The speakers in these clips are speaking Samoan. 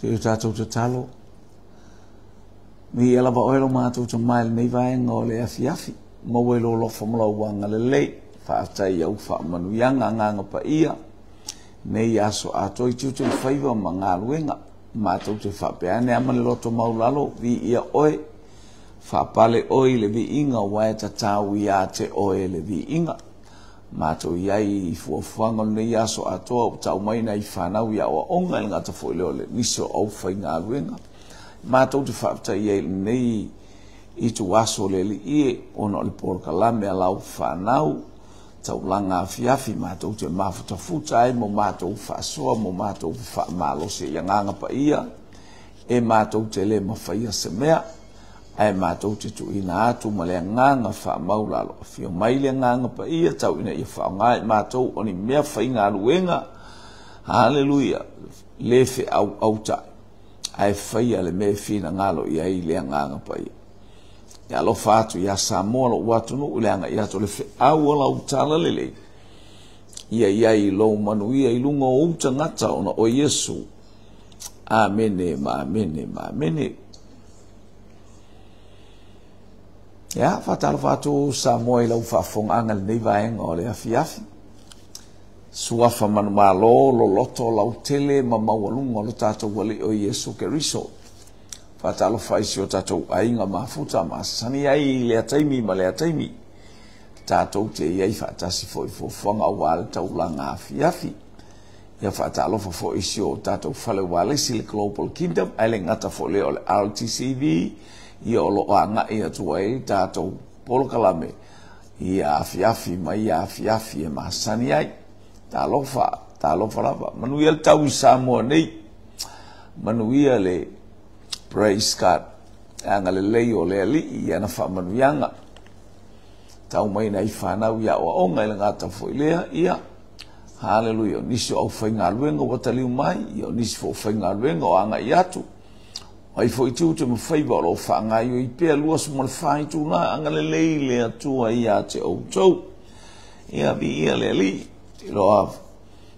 Se i o tatou tatalo. Viia lava oe lo matou Tama i lenei vaega o le afiafi. Maua i lou alofa ma lau agalelei. Faafetai i au faamanuiaga, agaga paia, nei aso atoa i tiute ma faiva ma galuega. Matou te faapea ane a ma le loto maulalo, viia oe, faapale oe i le viiga aua e tatau ia te oe le viiga. Matou i ai i fuafuaga o lenei aso atoa ua tau mai nai fanau i aoaoga e le gata foi lea o le nisi o aufaigaluega. Matou te faafetai ai i lenei ituaso o le Alii e, ona o le polokalame a lau fanau, taulaga afiafi, matou te mafutafuta ai mo matou faasoa, mo matou faamalosi i agaga paia, e matou te le mafaia se mea, ae matou te tuuina atu ma le agaga faamaulalo. Afio mai le agaga paia tau ina ia faaaoga i matou o ni mea faigaluega, haleluia, le feauautai, ae faia le mea e finagalo i ai le agaga paia. E alofa atu iā Samoa lou atunuu i le agai atu o le feau o lau talalelei, ia i ai lou manuia i luga o ou tagata ona o Iesu. Amene ma amene ma amene. Ia, faatalofa atu Samoa i lau faafofogaaga i lenei vaega o le afiafi. Suafa manumalo, loloto, lautele ma maualuga o lo tatou Alii o Iesu Keriso. Faatalofa i si o tatou aiga mafuta masani ai i lea taimi ma lea taimi. Tatou te i ai faatasi foi i fuafuaga aua le taulaga afiafi. Ia faatalofa foi i si o tatou fale ualesi le Global Kingdom, ae le gata foi lea o le RTCV, ia o lo o agai atu ai le tatou polokalame ia afiafi ma ia afiafi e masani ai. Talofa, talofa lava. Manuia le tau i Samoa nei. Manuia le praise God. Le agalelei o le Alii i ana faamanuiaga. Tau mai nai fanau i aoaoga i le gata foi lea, ia, haleluia, o nisi o aufaigaluega ua taliu mai, ia o nisi foi o faigaluega o agai atu. O ai foi tiute ma faiva o lo o faagaoioi pea 24 itula, agalelei le Atua ia te outou. Ia, viia le Alii, iloa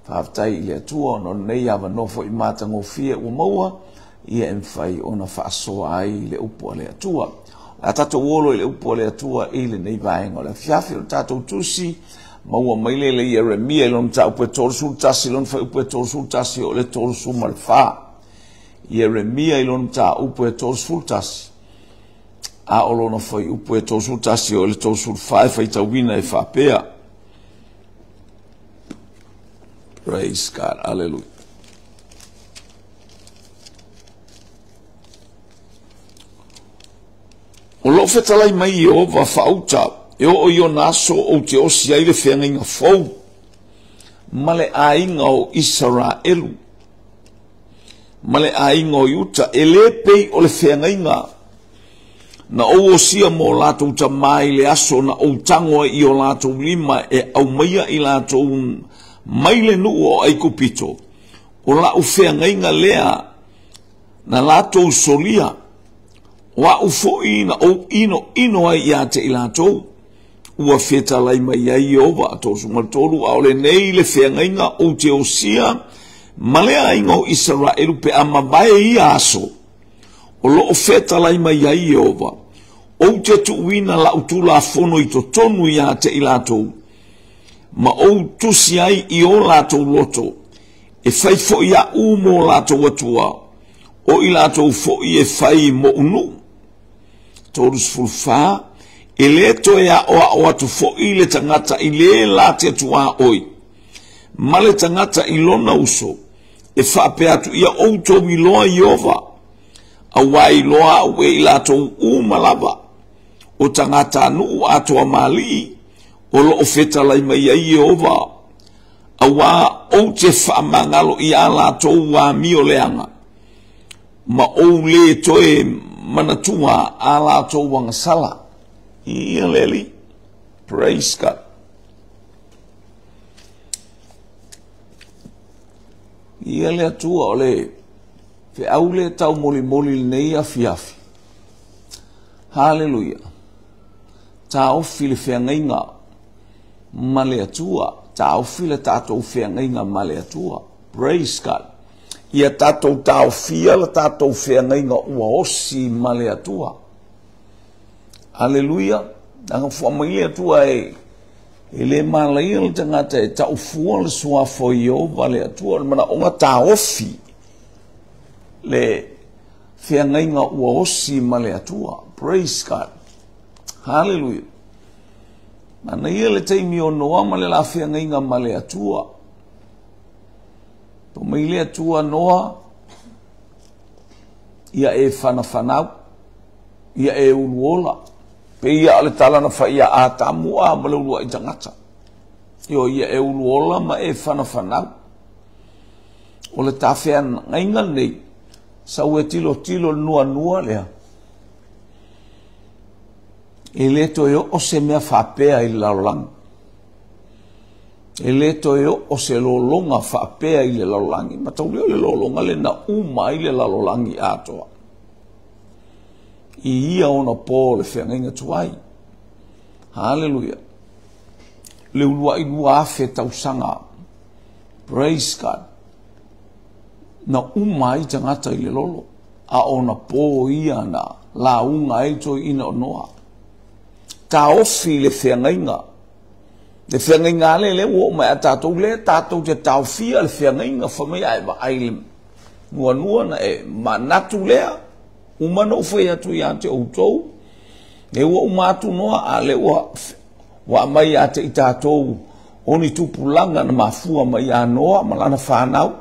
faafetai i le Atua ona o lenei avanoa foi matagofie ua maua, ia e mafai ona faasoa ai le upu a le Atua. O le a tatou olo i le upu a le Atua i lenei vaega o le afiafi o le tatou tusi, maua mai le le Ieremia i lona mataupu e 31, lona fuaiupu e 31 o le 34. Ieremia i lona mataupu e 31, a o lona fuaiupu e 31 o le 34 e faitauina e faapea. Praise God, hallelujah. O lou fetalai mai Ieova faauta e oo i ona aso ou te osi ai le feagaiga fou ma le aiga o Isaraelu ma le aiga o Iuta, e lē pei o le feagaiga na ou osia mo latou tamā i le aso na ou tago ai i o latou lima e aumaia i latou mai le nuu o Aikupito, o la'u feagaiga lea na latou solia, o a'u foi na ou inoino ai iā te i latou, ua fetalai mai ai Ieova. 33 a o lenei le feagaiga ou te osia ma le aiga o Isaraelu pe a mavae ia aso, o lo o fetalai mai ai Ieova, ou te tuuina la'u tulafono i totonu iā te i latou, ma ou tusi ai i o latou loto, e fai foi a'u mo latou Atua, o i latou foi e fai mo'u nuu. 34 E lē toe aʻoaʻo atu foi le tagata i lē la te tuaoi ma le tagata i lona uso, e faapea atu, ia outou iloa Ieova, auā iloa a'u e i latou uma lava, o tagatanuu atoa malii, o lo o fetalai mai ai Ieova, auā ou te faamagalo iā latou amio leaga, ma ou lē toe manatua a latou agasala. Ia le Alii. Praise God. Ia le Atua o le feau le taumolimoli lenei afiafi. Haleluia. Taofi le feagaiga ma le Atua. Taofi le tatou feagaiga ma le Atua. Praise God. Ia tatou taofia la tatou feagaiga ua osi ma le Atua. Aleluia! Leaga fua mai le Atua e e le malaia le tagata e taufua le suafa o Ieova le Atua. O le manaoga taofi le feagaiga ua osi ma le Atua. Praise God. Hallelujah. Manaia le taimi o Noa ma le la feagaiga ma le Atua. Fai mai le Atua Noa, ia e fanafanau, ia e uluola. Pei ia o le tala na fai ia Atamu a ma le uluai tagata. Io ia e uluola ma e fanafanau. O le tafeagaiga lenei, sau e tilotilo le nuanua lea, e le toe oo se mea faapea i le lalolagi. E le toe oo se lologa faapea i le lalolagi. Mataulia o le lologa le na uma ai le lalolagi atoa. I ia ona po le feagaiga tuai. Haleluia. Le uluai 2000 tausaga. Praise God. Na uma ai tagata i le lolo. A ona po ia na lauga ai toeaiina o Noa. Taofi le feagaiga. Le feagaiga ale lea ua oo mai ia tatou, lea tatou te taofia le feagaiga, fai mai a e vaai i le nuanua na e manatu lea, uma na ou fai atu ia te outou, lea ua uma atu Noa, a lea ua ua aumai ia te i tatou o ni tupulaga na mafua mai ia Noa ma lana fanau.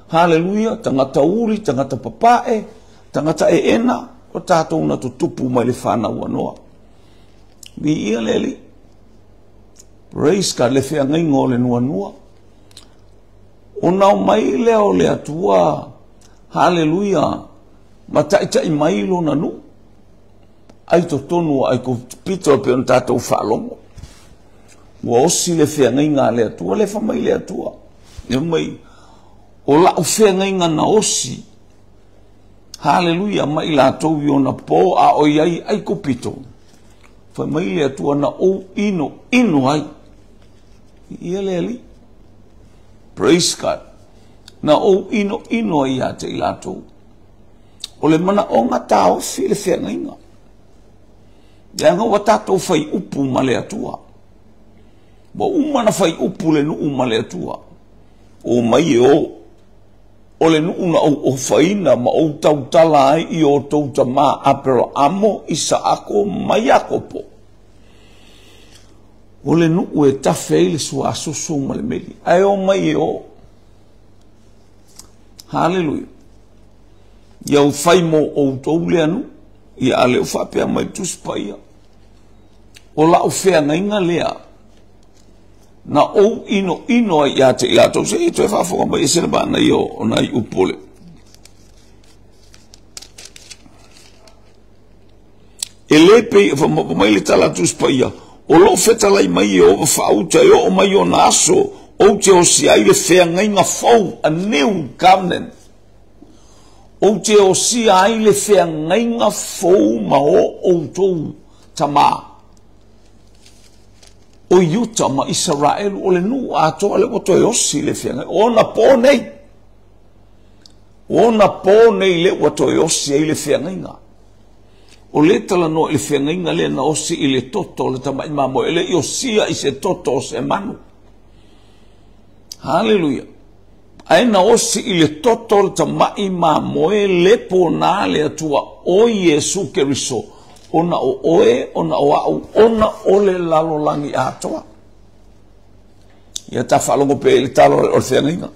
Haleluia, tagata uli, tagata papae, tagata eena, o tatou na tutupu mai le fanau a Noa. Viia le Alii. Praise God, le feagaiga o le nuanua. Ona o mai lea o le Atua, haleluia, ma taitai mai lona nuu, ai totonu o Aikupito e pei ona tatou faalogo. Ua osi le feagaiga a le Atua, le fai mai le Atua. Le fai mai, o lau feagaiga na osi, haleluia, ma i latou i ona po a o i ai Aikupito. Fai mai le Atua na ou ino ino ai. Ia le Alii. Praise God. Na ou ino ino ai ia te i latou. O le manaoga taofi le feagaiga. Leaga ua tatou fai upu ma le Atua. Ua uma na fai upu le nuu ma le Atua. O mai e o. O le nuu na ou ofaina ma ou tautala ai i o outou tama Aperaamo, Isaako ma Iakopo. O le nuu e tafe ai le suasoso ma le meli. Ae o mai e o. Haleluia. Ia u fai mo outou lea nuu. Ia a lea ua faapea mai le Tusi Paia. O lau feagaiga lea na ou inoino ai ia te i latou. Se i toe faafofoga mai ese le manaia o nai upu o le E le pei, mai le tala Tusi Paia, o loo fetalai mai Ieova faauta e oo mai ona aso ou te osia ai le feagaiga fou, a new covenant. Ou te osia ai le feagaiga fou ma o outou tama. O Iuta ma Isaraelu, o le nuu atoa lea ua toe osi le feagaiga. O ona po nei. O ona po nei lea ua toe osi ai le feagaiga. O lea e talanoa i le feagaiga lea na osi i le toto o le tamai mamoe, e le i osia i se toto o se manu. Haleluia. Ae na osi i le toto o le tamai mamoe le pona le Atua o Iesu Keriso, ona o oe, ona o au, ona o le lalolagi atoa. Ia ta faalogo pea i le tala o le feagaiga.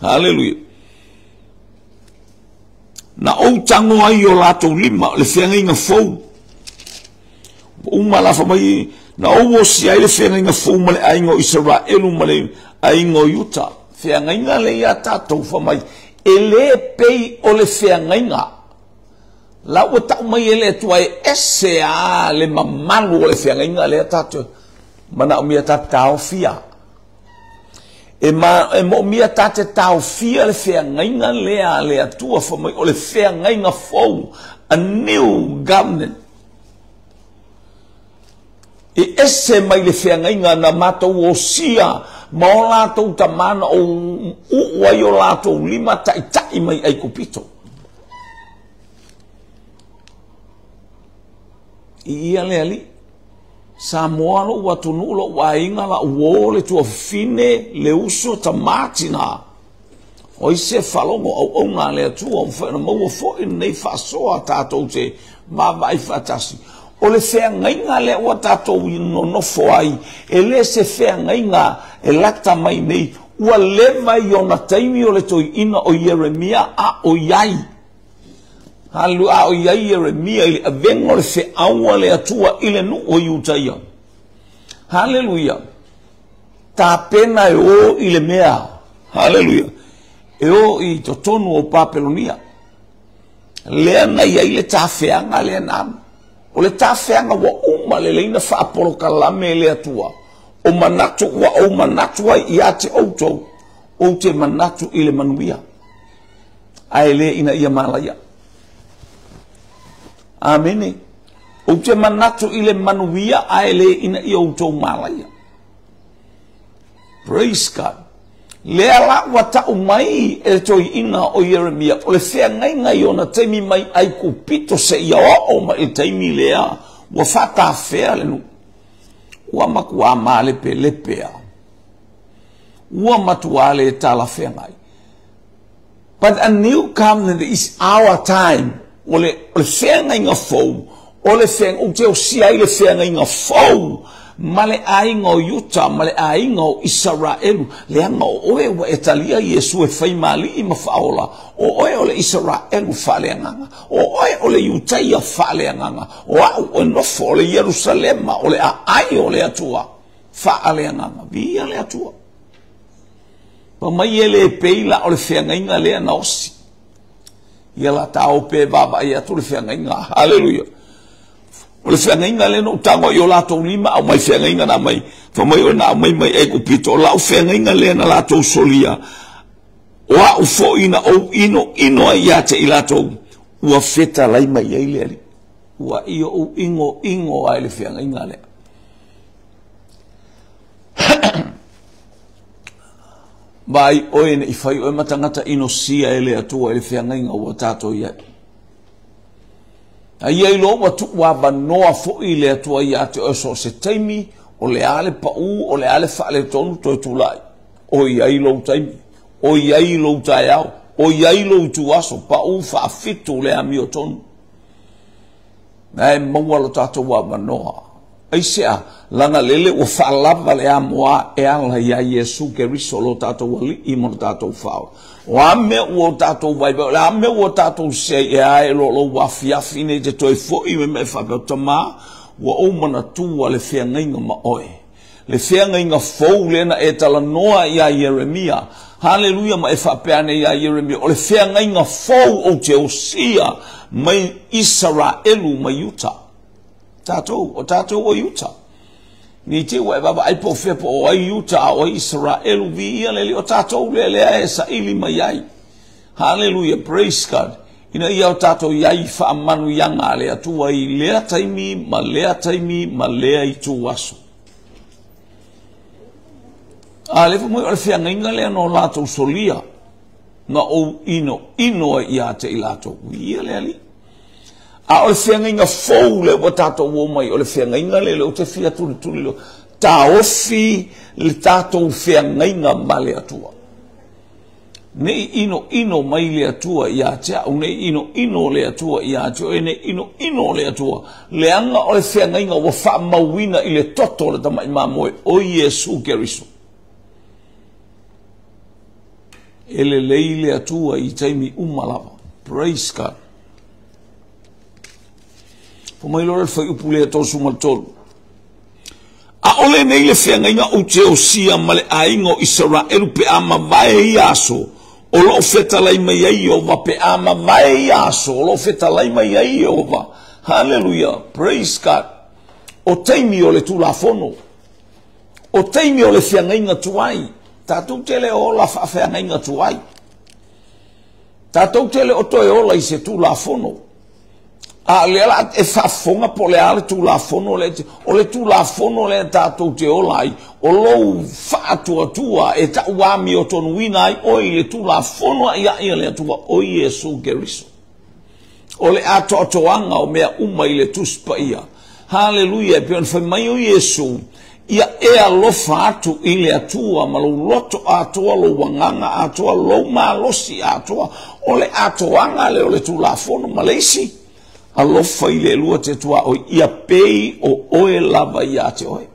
Haleluia. Na ou tago ai i o latou lima, le feagaiga fou. Ua uma la fai mai, na ou osia ai le feagaiga fou ma le aiga o Isaraelu ma le aiga o Iuta. Feagaiga le ia tatou fai mai, e le pei o le feagaiga. La ua tau mai e le Atua e ese a le mamalu o le feagaiga lea tatou manaomia ta taofia. E, ma, e moomia ta te taofia le feagaiga lea a le Atua fai mai o le feagaiga fou, a new covenant. E ese mai le feagaiga na matou osia ma o latou tamā na ou uu ai o latou lima taʻitaʻi mai Aikupito. Viia le Alii. Samoa loʻu atunuu, loʻu aiga, laʻu uō, le tuafafine, le uso, tamā, tinā. O ai se faalogo auauna a le Atua ua mafai ona maua foi lenei faasoa tatou te vaavaai faatasi. O le feagaiga lea ua tatou nonofo ai, e le se feagaiga e lata mai nei, ua leva i ona taimi o le toeaina o Ieremia a o i ai. Haleluia, a o i ai Ieremia i le avega o le feau a le Atua i le nuu o Iutaia. Haleluia. Tapena e o i le mea, haleluia, e o i totonu o Papelonia. Lea na i ai le tafeaga lea na alu. O le tafeaga ua uma lelei na faapolokalame e le Atua. O manatu ua ou manatu ai ia te outou, ou te manatu i le manuia, ae le ina ia malaia. Amene. Ou te manatu i le manuia, ae le ina ia outou malaia. Praise God. Lea la ua tau mai e le toeaina o Ieremia, o le feagaiga i ona taimi mai Aikupito seia oo mai i le taimi lea ua faatafea le nuu. Ua matuā malepelepe a. Ua matuā le talafeagai. But a new covenant is our time. O le, o le feagaiga fou, o le feagaiga, ou te osia ai le feagaiga fou ma le aiga o Iuta ma le aiga o Isaraelu, leaga o oe ua e talia Iesu e fai ma alii ma faaola, o oe o le Isaraelu faaleagaga, o oe o le Iutaia faaleagaga, o au e nofo o le Ierusalema, o le aai o le Atua faaleagaga. Viia le Atua. Fai mai e le pei la o le feagaiga lea na osi. Ia la ta o pe vaavaai atu le feagaiga. Haleluia. O le feagaiga lea na ou tago i o latou lima, aumai feagaiga na aumai. Fai mai o na aumai mai Aikupito. O lau feagaiga lea na latou solia. O au foi na ou inoino ai ia te i latou. Ua fetalai mai ai le Alii. Ua i ou igoigo ai le feagaiga lea. Vaai oe ne i fai oe ma tagata inosia e le Atua i le feagaiga ua tatou i ai. A ia iloa ua tuu avanoa foi le Atua ia te oe so o se taimi, o le a le paū, o le a le faaletonu toe tulai. O i ai lou taimi, o i ai lou taeao, o i ai lou ituaso, paū faafitu le amiotonu. Na e maua lo tatou avanoa. Aisea? Leaga lele ua faalava le amoa e ala iā Iesu Keriso lo tatou Alii ma lo tatou Faaola. O a mea ua o tatou vaivai, o le a mea ua o tatou sei, e a e loa lou afiafi nei te toe foi mai ma e faapea, Tamā, ua ou manatua le feagaiga ma oe. Le feagaiga fou lea na e talanoa iā Ieremia. Haleluia, ma e faapea ane iā Ieremia, o le feagaiga fou ou te osia mai Isaraelu ma Iuta. Tatou, o tatou o Iuta. Nei te ua e vaavaai po o fea po o ai Iuta a o ai Isaraelu, viia le Alii, o tatou lea lea e saili mai ai. Haleluia, praise God. Ina ia o tatou i ai i faamanuiaga a le Atua i lea taimi ma lea taimi ma lea itu aso. A le fai mai o le feagaiga lea no latou solia na ou inoino ai ia te i latou. Viia le Alii. A o le feagaiga fou lea ua tatou o mai, o le feagaiga lea ou te fia tulituli loa, taofi le tatou feagaiga ma le Atua. Ne i inoino mai le Atua ia te au, ne i inoino le Atua ia te oe, ne i inoino le Atua. Leaga o le feagaiga ua faamauina i le toto o le tamai mamoe o Iesu Keriso. E lelei le Atua i taimi uma lava. Praise God. Fai mai loa le fuaiupu lea 33. ʻAʻole nei le feagaiga ou te osia ma le aiga o Isaraelu pe a mavae ia aso o lo o fetalai mai ai Ieova, pe a mavae ia aso o lo o fetalai mai ai Ieova. Haleluia, praise God. O taimi o le Tulafono, o taimi o le feagaiga tuai, tatou te le ola faafeagaiga tuai. Tatou te le o toe ola i se Tulafono. A o lea la e faafofoga po o le a le Tulafono lea, o le Tulafono lea tatou te ola ai, o lou faatuatua e tauamiotonuina ai oe i le Tulafono aiai a le Atua, o Iesu Keriso. O le atoatoaga o mea uma i le Tusi Paia. Haleluia! E pei ona fai mai o Iesu, ia e alofa atu i le Atua ma lou loto atoa, lou agaga atoa, lou malosi atoa. O le atoaga lea o le Tulafono ma le isi, alofa i le elua te tuaoi, ia pei o oe lava ia te oe.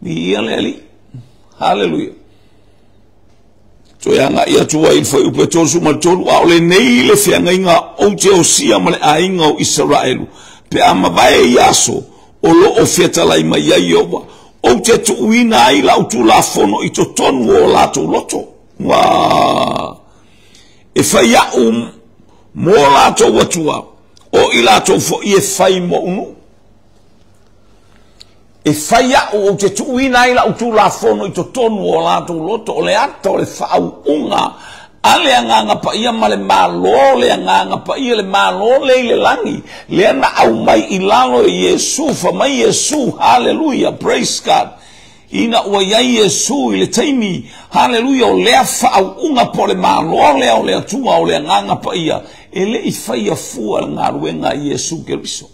Viia le Alii. Haleluia. Toe agai atu ai i le fuaiupu e 33, a o lenei le feagaiga ou te osia ma le aiga o Isaraelu, pe a mavae ia aso o lo o fetalai mai ai Ieova, ou te tuuina ai lau tulafono i totonu o latou loto. Ua e fai a'u mo latou Atua, o i latou foi e fai mo'u nuu. E fai a'u ou te tuuina ai la'u Tulafono i totonu o latou loto, o le ata o le faauuga a le Agaga Paia ma le Malo o le Agaga Paia, le Malo lea i le lagi, lea na aumai i lalo e Iesu, fai mai Iesu, haleluia, praise God, ina ua i ai Iesu i le taimi, haleluia, o lea faauuga po o le Malo lea o le Atua o le Agaga Paia, e le i faia fua le galuega a Iesu Keriso.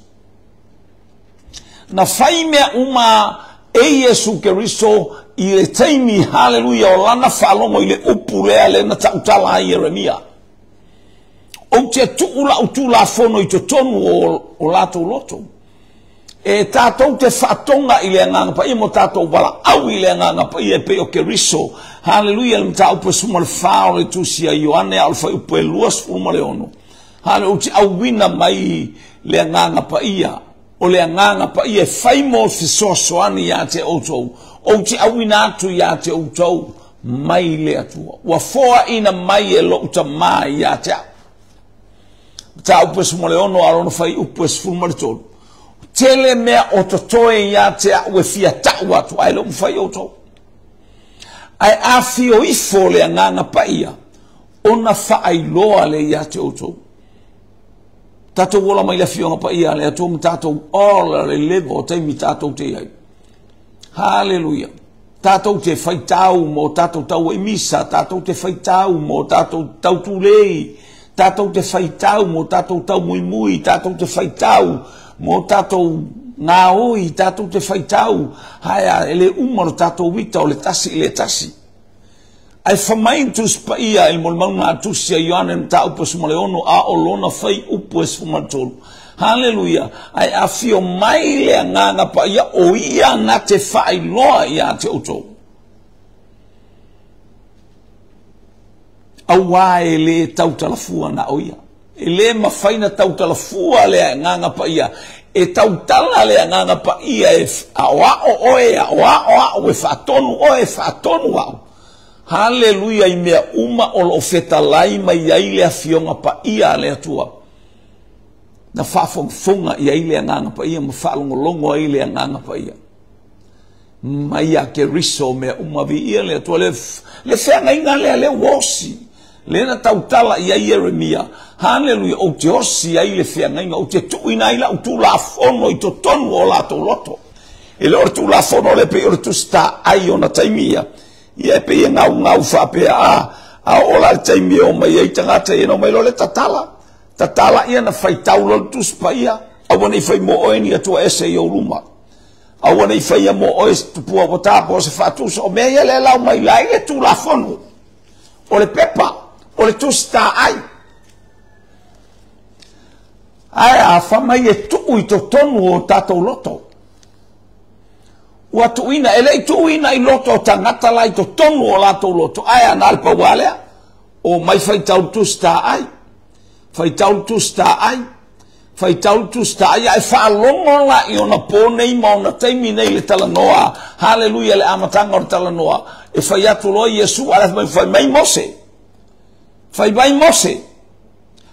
Na fai mea uma e Iesu Keriso i le taimi, haleluia, o lana faalogo i le upu lea lea na tautala ai Ieremia. Ou te tuu la'u tulafono i totonu o latou loto. E tatou te faatoga i le Agaga Paia mo tatou valaau i le Agaga Paia e pei o Keriso. Haleluia, le mataupu e 14 o le tusi a Ioane, a o le fuaiupu e 26. Haleluia, ou te auina mai le Agaga Paia, o le Agaga Paia e fai mo fesoasoani iā te outou, ou te auina atu iā te outou mai le Atua. Ua foaina mai e lo'u Tamā iā te a'u. Mataupu e 16 a lona fuaiupu e 13. Tele mea o totoe iā te a'u e fia ta'u atu, ae le o mafai outou. Ae afio ifo le Agaga Paia, ona faailoa lea iā te outou. Tatou ola mai le Afioga Paia a le Atua ma tatou ola le leva o taimi tatou te i ai. Haleluia. Tatou te faitau mo tatou taua i misa, tatou te faitau mo tatou tautulei, tatou te faitau mo tatou taumuimui, tatou te faitau mo tatou gaoi, tatou te faitau, haea, e le uma lo tatou ita o le tasi i le tasi. Ae fai mai le Tusi Paia i le molimauga a Tusi a Ioane mataupu e 16 a o lona fuaiupu e 13. Haleluia! Ae afio mai le Agaga Paia, o ia na te faailoa iā te outou. Auā e lē tautalafua na o ia. E lē mafai na tautalafua le Agaga Paia. E tautala le Agaga Paia e aoao oe, e aoao a'u, e faatonu oe, e faatonu a'u. Haleluia i mea uma o lo o fetalai mai ai le Afioga Paia a le Atua. Na faafogafoga i ai le Agaga Paia ma faalogologo ai le Agaga Paia. Mai ia Keriso mea uma, viia le Atua. Le, le feagaiga lea lea ua osi, lea na tautala i ai Ieremia, haleluia, ou te osi ai le feagaiga, ou te tuuina ai lau tulafono i totonu o latou loto. E le o le tulafono lea pei o le tusi taai ona taimi ia, ia e pei e gaugau faapea, a, a oo la le taimi e omai ai tagata ia, na omai loa le tatala, tatala ia na faitau loa le tusi paia, aua ne i fai mo oe ni atua ese i ou luma. Aua ne i faia mo oe se tupua ua ta po o se faatusa. O mea ia lea e lau mai la i le Tulafono. O le pepa, o le tusi taai. Ae a fa mai e tuu i totonu o tatou loto. Ua tuuina, e le i tuuina i loto o tagata la i totonu o latou loto. Ae a na le paua lea, o mai faitau le tusi taai. Faitau le tusi taai. Faitau le Tusi Taai ae faalogo la i ona pō nei ma ona taimi nei le talanoa. Haleluia, le amataga o le talanoa. E fai atu loa Iesu, a le fai mai, fai mai Mose. Fai mai Mose.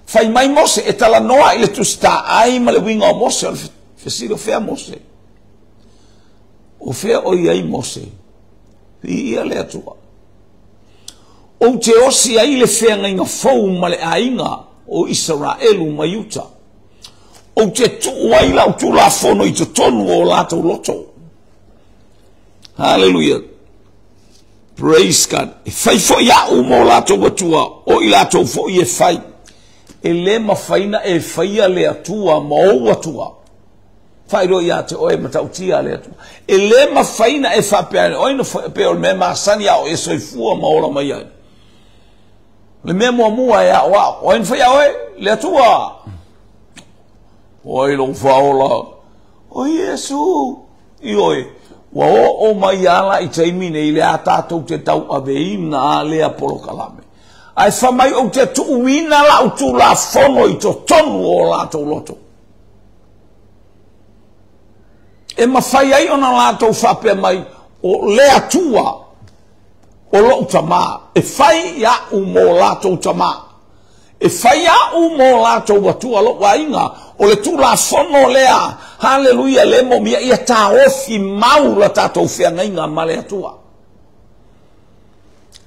Fai mai Mose, e talanoa i le Tusi Taai ma le uiga o Mose. O le fesili, o fea Mose? O fea o i ai Mose? Viia le Atua. Ou te osi ai le feagaiga fou ma le aiga o Isaraelu ma Iuta. Ou te tuu ai lau Tulafono i totonu o latou loto. Haleluia. Praise God. E fai foi a'u mo latou Atua, o i latou foi e fai. E lē mafai na e faia le Atua ma ou Atua. Faailoa ia te oe matautia a le Atua. E lē mafai na e faapea oi na pe o le mea masani a o e soifua ma ola mai ai. Le mea muamua e aoao, o ai na faia oe? Le Atua. O ai lou faaola? O Iesu. Ioe, ua oo mai ala i taimi nei le a tatou te tauaveina a lea polokalame. Ae fai mai ou te tuuina lau Tulafono i totonu o latou loto. E mafai ai ona latou faapea mai, o le Atua o lou tamā, e fai a'u mo latou tamā. E fai a'u mo latou Atua lou aiga, o le Tulafono lea, haleluia, le momia ia taofi mau la tatou feagaiga ma le Atua.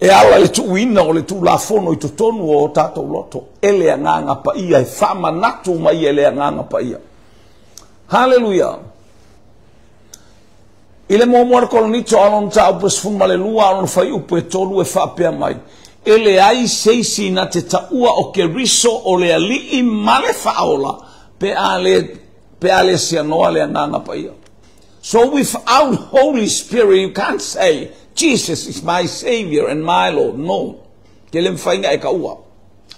E ala le tuuina o le Tulafono i totonu o tatou loto, e le Agaga Paia, e faamanatu mai e le Agaga Paia. Haleluia. I le muamua le Korinito a lona mataupu e 12 a lona fuaiupu e 3 e faapea mai, E leai se isi na te taua o Keriso o le Alii ma le Faaola pe a le pe a le seanoa le Agaga Paia. So without Holy Spirit you can't say Jesus is my Savior and my Lord. No. Ke le mafai na e taua.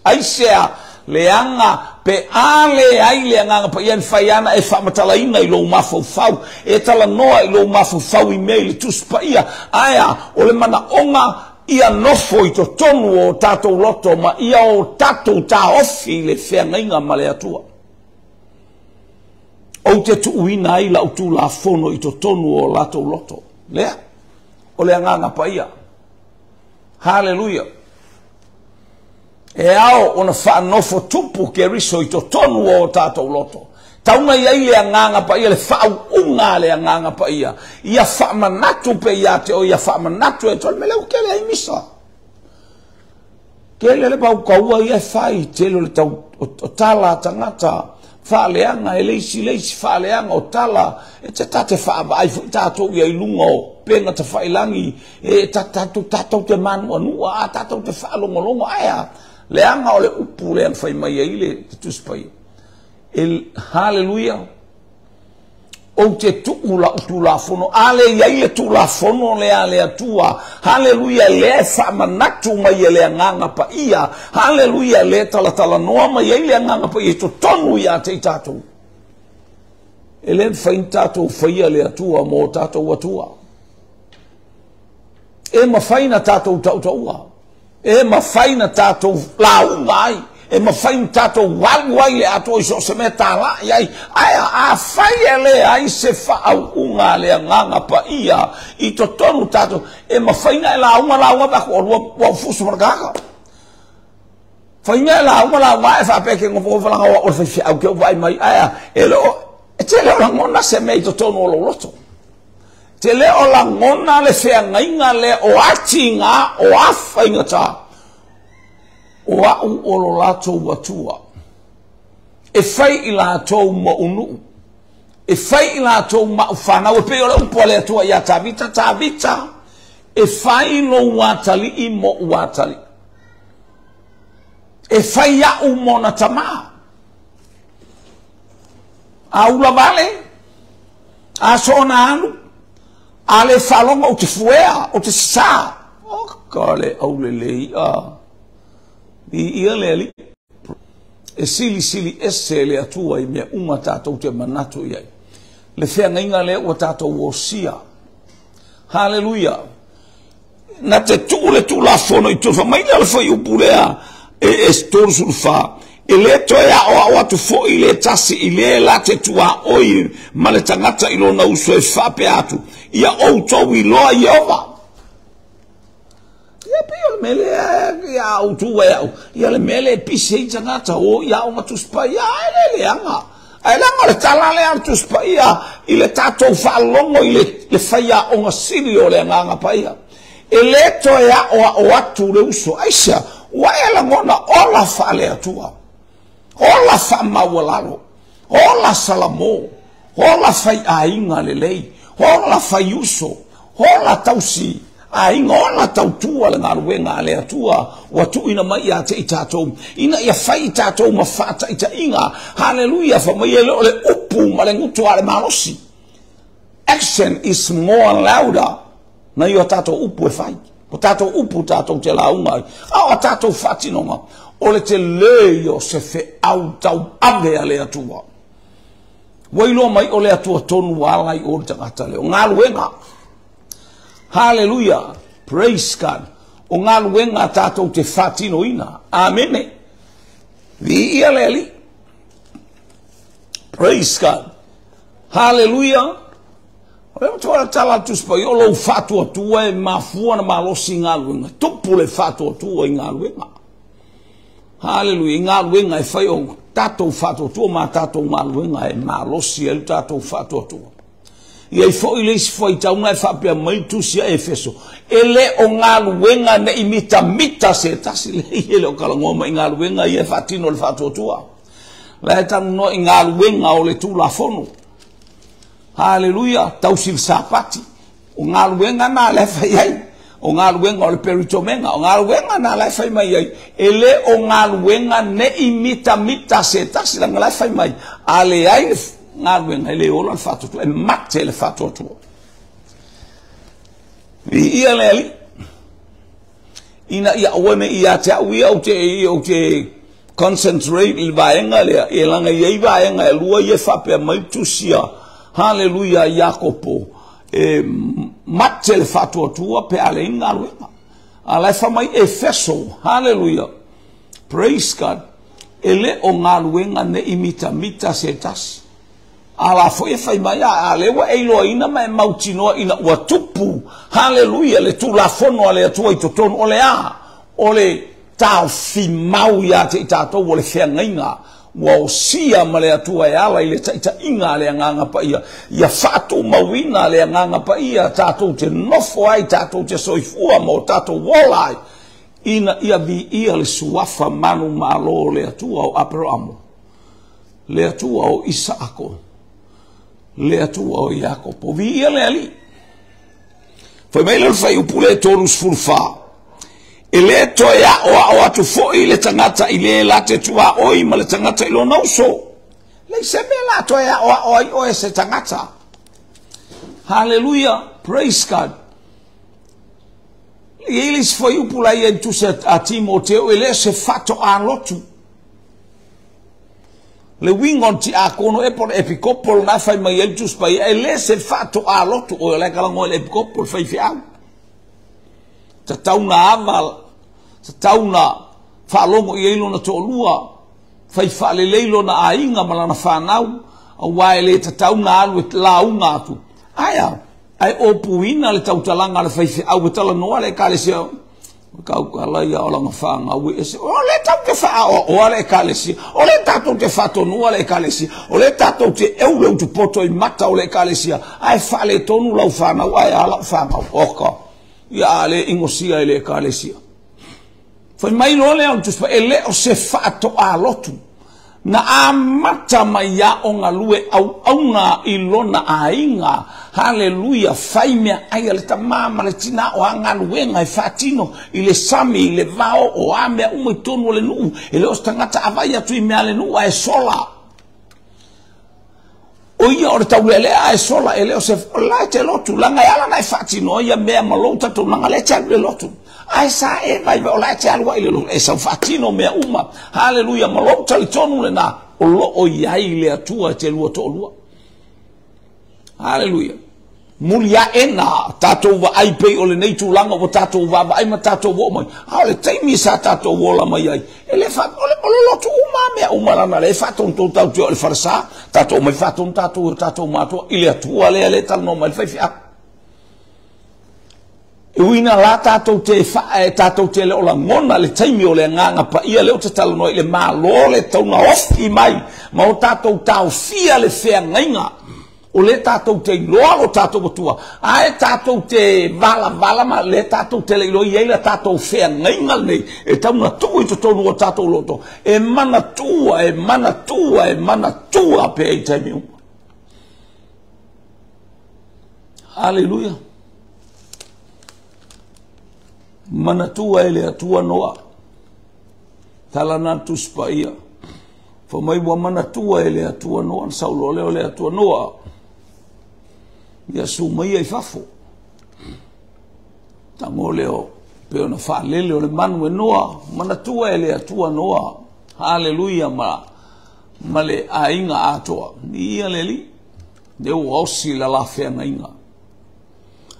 Aisea, leaga pe a leai le Agaga Paia e mafai ana e faamatalaina i lou mafaufau, e talanoa i lou mafaufau i mea i le Tusi Paia, ae a, o le manaoga ia nofo i totonu o tatou loto ma ia o tatou taofi i le feagaiga ma le Atua. Ou te tuuina ai lau Tulafono i totonu o latou loto. Lea, o le Agaga Paia. Haleluia. E ao ona faanofo tupu Keriso i totonu o tatou loto. Tauna i ai le Agaga Paia, le faauuga a le Agaga Paia. Ia faamanatu pe ia te o ia faamanatu e tole mele kele ai misa. Kele le pau kaua ia e fai, tele o le tau o tala tagata faaleaga e leisi leisi faaleaga o tala e te tate faavaai foi tatou ia i luga o pega tafailangi e tatou tatou te manuanua a tatou te faalogologo ae a leaga o le upu lea na fai mai ai le Tusi Paia. E haleluia. Ou te tuu lau Tulafono. A le i ai le Tulafono lea a le Atua, haleluia, lea e faamanatu mai e le Agaga Paia, haleluia, lea e talatalanoa mai ai le Agaga Paia i totonu ia te i tatou. E le mafai na tatou faia le Atua mo tatou Atua. E mafai na tatou tautaua. E mafai na tatou lauga ai. E mafai na tatou alu ai le atoa i so o se mea talai ai. Ae afai e leai se faauuga a le Agaga Paia i totonu tatou, e mafai na e lauga lauga pe aku olua ua fusu ma le kaka. Fai mea e lauga lauga e faapea ke ngofongofa langa o le faifeau ke u vaai mai. Ae e le o, e te le o lagona se mea i totonu o lou loto. Te le o lagona le feagaiga lea o atiga o a faigata o a'u o lo latou Atua. E fai i latou mo'u nuu, e fai i latou ma'u fanau, e pei o le upu a le Atua iā Tavita, Tavita, e fai lou atalii mo'u atalii. E fai a'u mona tamā. A ula vale, a soona alu, a le faalogo ou te fuea, ou te sasā. O ka le aulelei a. Viia le Alii. E silisili ese le Atua i mea uma tatou te manatu i ai. Le feagaiga lea ua tatou osia. Haleluia. Na te tuu le Tulafono i totonu. Fai mai le fuaiupu lea e 34. E le toe aoao atu foi le tasi i le la te tuaoi ma le tagata i lona uso e faapea atu, ia outou iloa Ieova. Ia pei o le mea lea ia au tu ai au. Ia le mea lea e pisi ai tagata o ia aoga Tusi Paia, ae le leaga. Ae leaga o le tala lea a le Tusi Paia i le tatou faalogo i le faiaoga sili o le Agaga Paia. E le toe aoao atu le uso. Aisea, ua e lagona ola faale-Atua, ola faamaualalo, Ola Salamo, ola faiaiga lelei, ola faiuso, ola tausi aiga, ola tautua le galuega a le Atua ua tuuina mai ia te i tatou, ina ia fai i tatou ma faataitaiga. Haleluia, fai mai e le o le upu ma le gutu a le malosi. Action is more louder na i o tatou upu e fai. O tatou upu tatou te lauga ai, a o a tatou faatinoga, o le telē ia o se feau tauave a le Atua. Ua iloa mai o le Atua tonu ua ala i o le tagata lea. O galuega. Haleluia. Praise God. O galuega tatou te faatinoina. Amene. Viia le Alii. Praise God. Haleluia. O le matua tala atu Tusi o lou faatuatua e mafua na malosi i galuega. Tupu le faatuatua i galuega. Haleluia. I galuega e fai o tatou faatuatua ma tatou galuega e malosi ai le tatou faatuatua. Ia i foi le isi faitauga e faapea mai Tusi a Efeso, e le o galuega nei mitamita se tasi le e le o talanoa mai i galuega ia e faatino le faatuatua. La e talanoa i galuega o le Tulafono. Haleluia, tausi le Sapati. O galuega na le fai ai. O galuega o le peritomega. O galuega na le fai mai ai. E le o galuega nei mitamita se tasi langa la fai mai. A le ai le galuega e le ola le faatuatua. E mate le faatuatua. Viia le Alii. Ina ia aua ne i ia te au ia ou te concentrate i le vaega lea, e laga i ai vaega e lua ia e faapea mai Tusi a, haleluia, Iakopo, e mate le faatuatua pe a leai ni galuega. A la e fai mai Efeso, haleluia, praise God, e le o galuega nei mitamita se tasi. A la foi e fai mai, a lea ua e iloaina ma e mautinoa ina ua tupu, haleluia, le Tulafono a le Atua i totonu, o le a? O le taofi mau ia te i tatou o le feagaiga ua osia ma le Atua e ala i le taitaiga a le Agaga Paia, ia faatumauina le Agaga Paia tatou te nofo ai, tatou te soifua ma o tatou ola ai, ina ia viia le suafa manumalo o le Atua o Aperamo, le Atua o Isaako, le Atua o Iakopo. Viia le Alii. Fai mai le fuaiupu le 34. E le toe aoao atu foi le tagata i le la te tuaoi ma le tagata i lona uso. Leai se mea la toe aoao ai oe se tagata. Haleluia, praise God. E i ai le isi fuaiupu la ia i Tusi a Timoteo, e le o se faatoalotu. Le uiga o le tiakono e po o le epikopo lena e fai mai ai le Tusi Paia, e le se faatoalotu. Oe o la e talanoa i le epikopo, le faifeau. Tatau na ava, tatau na faalogo i ai lona toalua, fai faalelei lona aiga ma lana fanau, aua e le tatau na alu e lauga atu. Ae a, ae opuina le tautalaga a le faifeau e talanoa le ekalesia, kaukala ia o langa whāngau e ese. O le tau te whaaoa le ekalesia, o le tātou te whātonua le ekalesia, o le tātou te eu le utupoto i mata o le ekalesia, ae whaale tonu lau whāngau, ae a lau whāngau. Oka, ia a le ingosia e le ekalesia. Fai mai loa lea o le Tusi e le o se faatoalotu. Na amata mai ia o galue auauna i lona aiga. Haleluia, fai mea ai a le tamā ma le tinā o a galuega e faatino i le sami, i le vao, o a mea uma i totonu o le nuu. E le o se tagata a vaai atu i mea a le nuu ae sola. O ia o le taulealea ae sola, e le o se, o la e te lotu, laga e ala ona e faatinoa ia mea ma lou talitonuga lea e te alu i le lotu. Ae sa e vaivai o la e te alu ai i le lotu, e sau faatino mea uma. Haleluia, ma lou talitonu lena, o lo o i ai le Atua e te lua toalua. Haleluia. Muli ae na tatou vaai pei o lenei tulaga ua tatou vaavaai ma tatou oo mai. A o le taimi sa tatou ola mai ai, e le fa, o le, o le lotu uma mea uma lana le faatonu tau te o le falesa, tatou mai faatonu tatou o tatou matua i le Atua lea le talanoa mai le faifeau. E uina la tatou te fa, e tatou te le o lagona le taimi o le Agaga Paia lea o te talanoa i le Malo le tauna ofi mai ma o tatou taofia le feagaiga. O lea tatou te iloa lo tatou Atua, ae tatou te valavala ma lea tatou te le iloa i ai la tatou feagaiga lenei e tau na tuu i totonu o tatou loto, e manatua, e manatua, e manatua pea i taimi uma. Haleluia. Manatua e le Atua Noa. Tala na Tusi Paia. Fai mai ua manatua e le Atua Noa, na sau loa lea o le Atua Noa. Ia su mai i fafo. Tago lea o pe ona faalele o le manu e Noa. Manatua e le Atua Noa. Haleluia ma le aiga atoa. Ia le Alii. Lea ua osi la la feagaiga.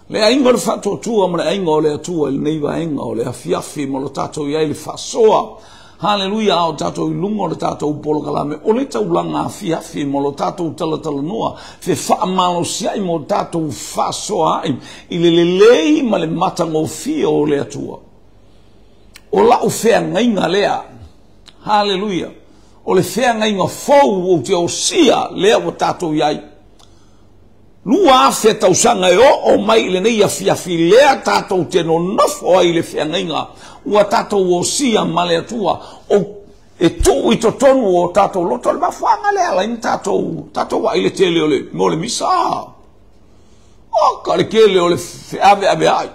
Le aiga o le faatuatua ma le aiga o le Atua i lenei vaega o le afiafi ma lo tatou i ai le faasoa. Haleluia, a o tatou i luga o le tatou polokalame o le taulaga afiafi ma lo tatou talatalanoa fe faamalosiai mo tatou faasoa ai i le lelei ma le matagofie o le Atua. O lau feagaiga lea, haleluia, o le feagaiga fou ou te osia lea ua tatou i ai. 2000 tausaga e oo mai i lenei afiafi lea tatou te nonofo ai i le feagaiga ua tatou osia ma le Atua o e tuu i totonu o tatou loto. O le mafuaaga lea ala ai na tatou ai le tele o le mo le misa. O ka le tele o le feaveaveai.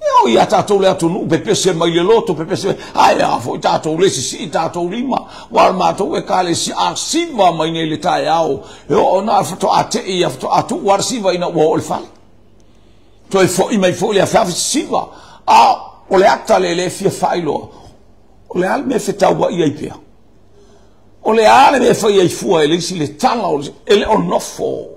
E o ia tatou le atunuu pepese mai le loto, pepese ai a foi tatou le sisii tatou lima, ua o le matou ekalesia a siva mai nei le taeao, e oo na faatoa tei ia faatoa tuu ala siva ina ua oo le fale. Toe foi mai foi le afiafi siva, a o le ata le le fia faailoa, o le a le mea fetauai ai pea. O le a le mea fai ai fua e le isi le tala o le, e le o nofo.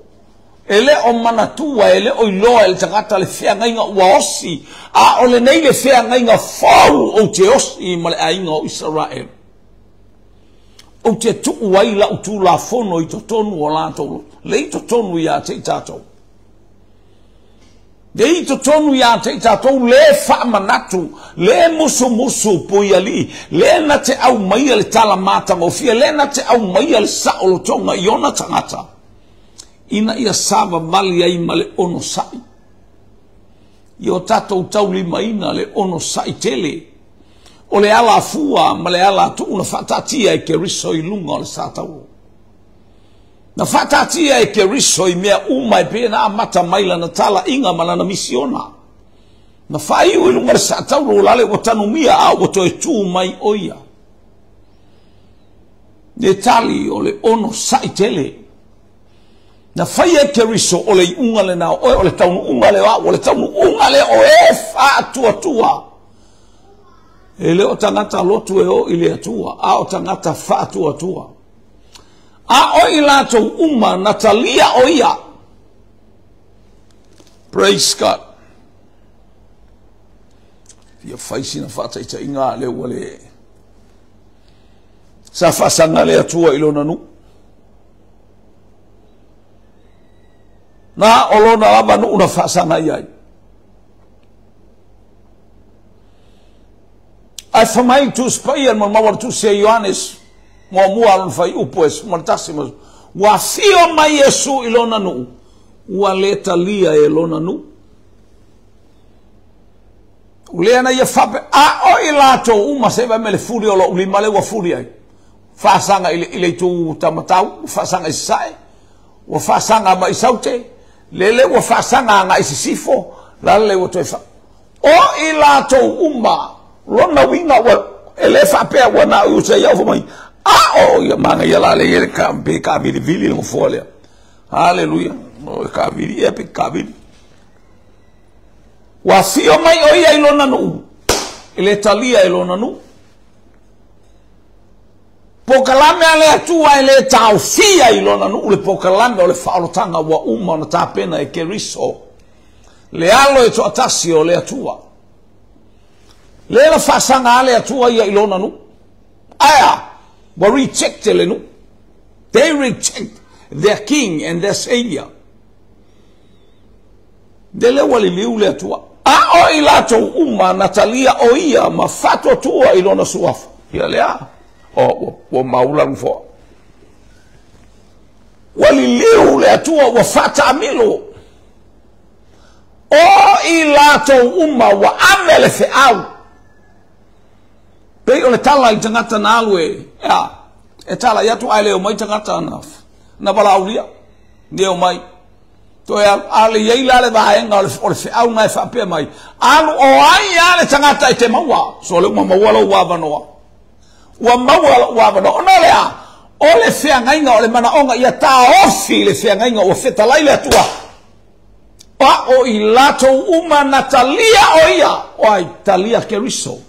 E le o manatua, e le o iloa e le tagata le feagaiga ua osi, a o lenei le feagaiga fou ou te osi ma le aiga o Isaraelu. Ou te tuu ai lau tulafono i totonu o latou, le i totonu ia te i tatou. Le i totonu ia te i tatou le faamanatu, le musumusu puialii, le na te aumaia le tala matagofie, le na te aumaia le saolotoga i ona tagata, ina ia savavali ai ma le onosai. Ia o tatou taulimaina le onosai tele, o le alafua ma le alatuu na faataatia e Keriso i luga o le satauro. Na faataatia e Keriso i mea uma e pei na amata mai lana talaiga ma lana misiona. Na faaiu i luga o le satauro lale ua tanumia a ua toe tu mai o ia. Le tali o le onosai tele. Na fai e Keriso o le iuga lena o oe, o le taunuuga lea o au, o le taunuuga lea o e faatuatua. E le o tagata lotu e o i le Atua, a o tagata faatuatua. A o i latou uma na talia o ia. Praise God. Fia fai sina faataitaiga le ua le sa faasaga le Atua i lona nuu. Na o lona lava nuu na faasaga i ai. Ae fai mai Tusi Paia ma maua le Tusi a Ioanes muamua lona fuaiupu e 11 ma ua afio mai Iesu i lona nuu, ua le talia e lona nuu. O lea na ia fape, a o i latou uma se vai me le fuli o lou lima le ua fuli ai. Faasaga i le itu tamatau, faasaga i sasae, ua faasaga mai i saute, lele ua faasaga agai i sisifo, lale ua toe fa. O i latou uma, lona uiga ua e le faapea ua na usa ia ofa mai. A o ia manga ia la le ia le ka pe ka vili vili le ngofoa lea. Haleluia. O ka vili ia pe ka vili. Ua fio mai o ia i lona nuu. I le talia i lona nuu. Pokalame a le Atua e le taofia i lona nuu le pokalame o le faaolotaga ua uma ona tapena e Keriso. Le alo e toatasi o le Atua. Le la faasaga a le Atua ia i lona nuu. Aia, ua reject le nuu. They reject their king and their savior. Le ua liliu le Atua. A o i latou uma na talia o ia ma faatuatua i lona suafa. Ia lea. O, ua maula le nofoa. Ua liliu le Atua ua faataamilo. O i latou uma ua ave le feau. Pei o le tala i tagata na alu e, ea, e tala i atu ae le omai tagata na, na valaaulia, le omai. Toe alu, a le iai la le vaega o le, o le feau na e faapea mai, alu o ai a le tagata e te maua, so le uma maua lou avanoa. Ua maua lou avanoa. Ona o le a? O le feagaiga o le manaoga ia taofi le feagaiga ua fetalai le Atua. A o i latou uma na talia o ia, o ai talia Keriso.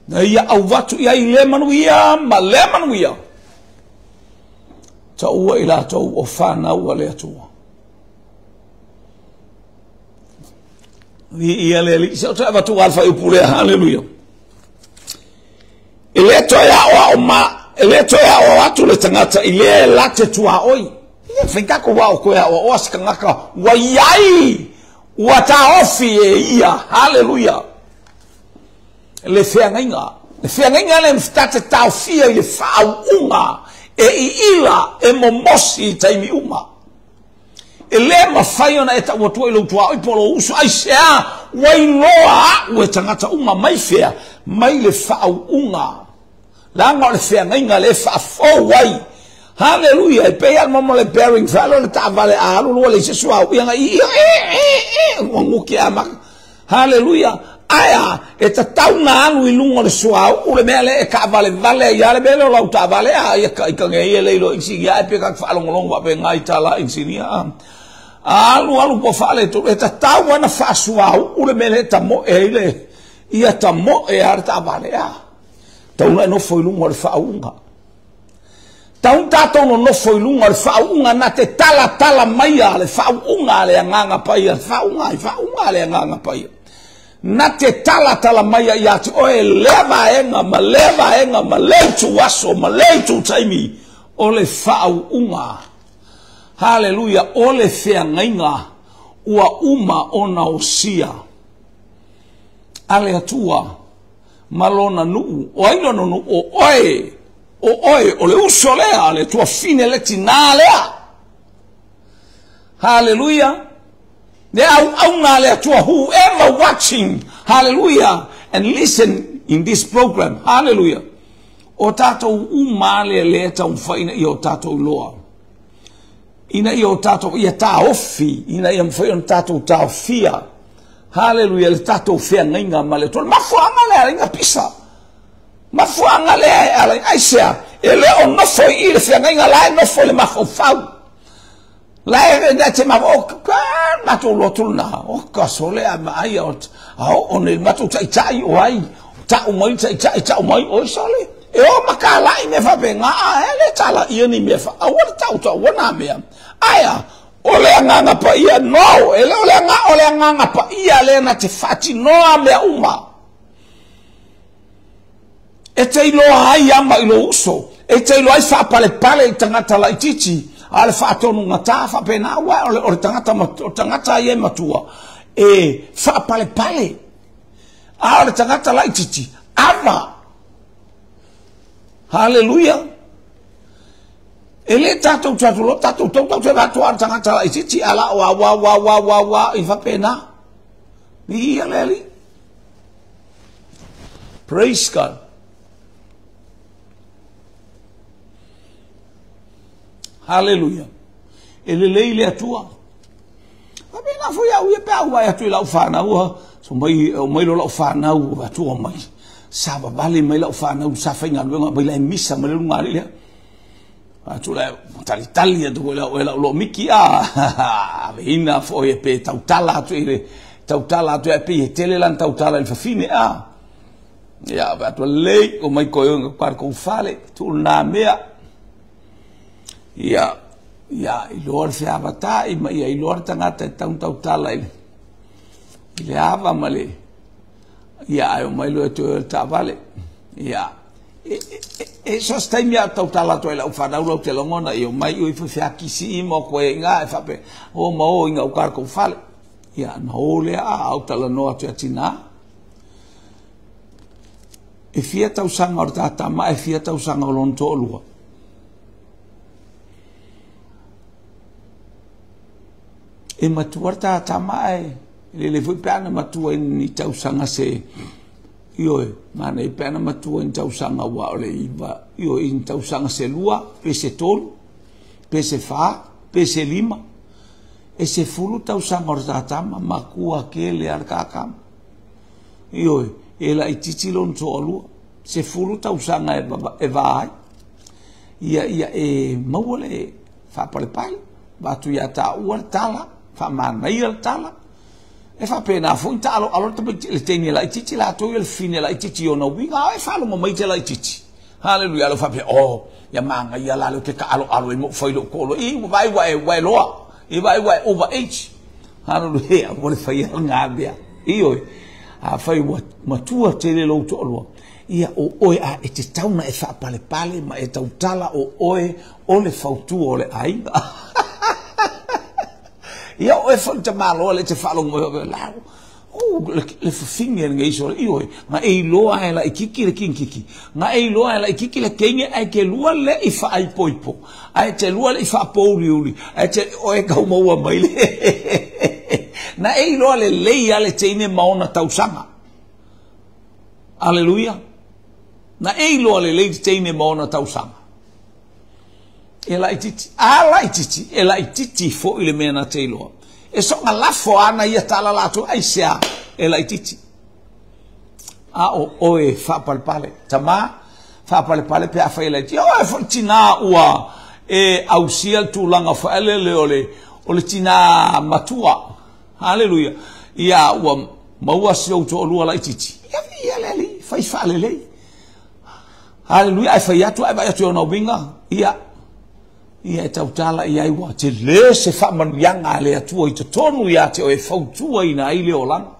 Na ia auvatu i ai le manuia ma le manuia. Taua i latou o whanau a le Atua. Viia le Alii. Se o toe avatu a le faaiupu lea. Haleluia. E le toe aoao ma, e le toe aoao atu le tagata i le la te tuaoi. E fai tatou ao toe aoaoa se tagata ua iai, ua taofi e ia. Haleluia. Le feagaiga. Le feagaiga lea ta te taofia i le faauuga e iila, e momosi i taimi uma. E le mafai ona e tau atua i lou tuaoi po o lou uso, aisea ua iloa a'u e tagata uma mai fea, mai le faauuga. Leaga o le feagaiga lea e faafou ai. Haleluia! E pei lava le mea o le bearing fale o le taavale a alu ua leai se suauu ia ia e e e ua guti a maka. Haleluia! Ae a, e tatau ona alu i luga o le suauu le mea lea e taavalevale ai lava le mea lea o lau taavale a ia ka i ka ia le iloa inisinia ae pe ka faalogologo faapena i tala inisinia a. Alu alu ua faaletonu, e tatau ona faasuauu le mea lea e tamoe ai le, ia tamoe lava le taavale a. Tau ona e nofo i luga o le faauuga. Tau tatou nonofo i luga o le faauuga na te talatala maia le faauuga a le Agaga Paia, le faauuga ai, faauuga a le Agaga Paia. Na te talatala maia ia te oe lea vaega ma lea vaega ma lea itu aso ma lea itu taimi o le faauuga. Haleluia, o le feagaiga ua uma ona osia a le Atua ma lona nuu. O ai lona nuu? O oe. O oe, o le uso lea, le tuafine le tinā lea. Haleluia. Le auauna a le Atua, whoever watching, hallelujah, and listen in this program, hallelujah. O tātou uma lea lea taumafai ina ia o tātou iloa. Ina ia o tātou ia taofi, ina ia mafai ona tātou taofia. Haleluia, le tātou feagaiga ma le Atua. Le mafuaaga lea e ala ai ona pisa. Mafuaaga lea e ala ai, aisea, e le o nofo i i le feagaiga, la e nofo i le mafaufau. La e e te ma o ka matou lotu lena. O ka sole a ma ai o a o nei matou taitai o ai ta'u mai taitai ta'u mai oi sole. E o makala'i mea faapena a e le tala ia ni mea fa aua le ta'u ta'ua nā mea. Ae a, o le Agaga Paia, no, e le o le aga, o le Agaga Paia lea na te faatinoa mea uma. E te iloa ai ama i lou uso, e te iloa ai faapalepale i tagata laitiiti, a o le faatonugatā faapena, aua o le, o le tagata, o le tagata ia e matua, e faapalepale. A o le tagata laitiiti, ava. Haleluia. E le tatou tatou lo tatou tau tau te vatoa le tagata laitiiti, a la wa wa wa wa wa wa i faapena. Viia le Alii. Praise God. Hallelujah. E lelei le Atua. Faapena foi au ia pe a ou vaai atu i lau fanau, so mai, o mai lo lau fanau, atua mai. Sa vavale mai lau fanau, sa faigaluega mai la e misa mai le luga alii lea. Atu la talitali atu foi lau lau lo miki a aveina foi e pe tautala atu i le tautala atu e pe e tele lan tautala i le fafine a. Ia ave atu lei o mai koe o ka kou fale tu na mea. Ia ia iloa le feavatai ma ia iloa le tagata e tau tautala i le i le ava ma le ia ae omai loa e toe o le taavale. Ia E, e, e, so se taimi a tautala atu ai lau fanau lau te lagona i o mai ui feakisi i mo koe inga e whape o ma o inga ukar kou fale. Ia, na o lea a au talanoa atu ia tina. E fia tausaga o le ta tama ae fia tausaga o lona toalua? E matua le ta tama ae lelei foi pe ana matua i ni tausaga se ioe, manaia pe ana matua i ni tausaga ua o le iva, ioe, i ni tausaga se lua, pe se tolu, pe se fa, pe se lima. E 10 tausaga o le ta tama, matua tele a le ta tama. Ioe, e laitiiti lona toalua, 10 tausaga e va ai. Ia, ia e maua le faapalepale, avatu ia taua le tala, faamanaia le tala. E faapena foi ona taaloalo le tamaiti le teine laitiiti latou ia le fafine laitiiti i ona uiga, a e faalogo mai te laitiiti. Haleluia, alo faapea, oh, ia manaia la lea ou te taaloalo ai ma ou fai lou toalua. Ii, ua vaai ua e, ua e loa. Ii, vaai ua e over age. Haleluia, aua le faia lena mea. Ioe, afai ua matua tele lou toalua, ia o oe a e tatau ona e faapalepale ma e tautala o oe o le fautua o le aiga. Ia o oe foi le tamaloa lea e te faalogo mai la, oh, le fafine lenei sole, ioe, na e iloa e laitiiti le kinititi, na e iloa e laitiiti le teine ae te lua le i faaipoipo, ae te lua le i faapouliuli, ae te oe tau maua mai le. Na e iloa lelei lava le teine ma ona tausaga. Aleluia. Na e iloa lelei le teine ma ona tausaga. E laitiiti. A laitiiti, e laitiiti foi le mea na te iloa. E soona lafo ana ia tala latou, aisea, e laitiiti. A o oe faapalepale. Tama, faapalepale pe afai e laitiiti. Oe foi tinā ua e ausia le tulaga foi lele o le, o le tinā matua. Haleluia. Ia ua maua si ou toalua laitiiti. Ia viia le Alii, fai faalelei. Haleluia, ae fai atu, ae vaai atu i ona uiga, ia, ia e tautala i ai ua tele se faamanuiaga a le Atua i totonu ia te oe e fautuaina ai le olaga.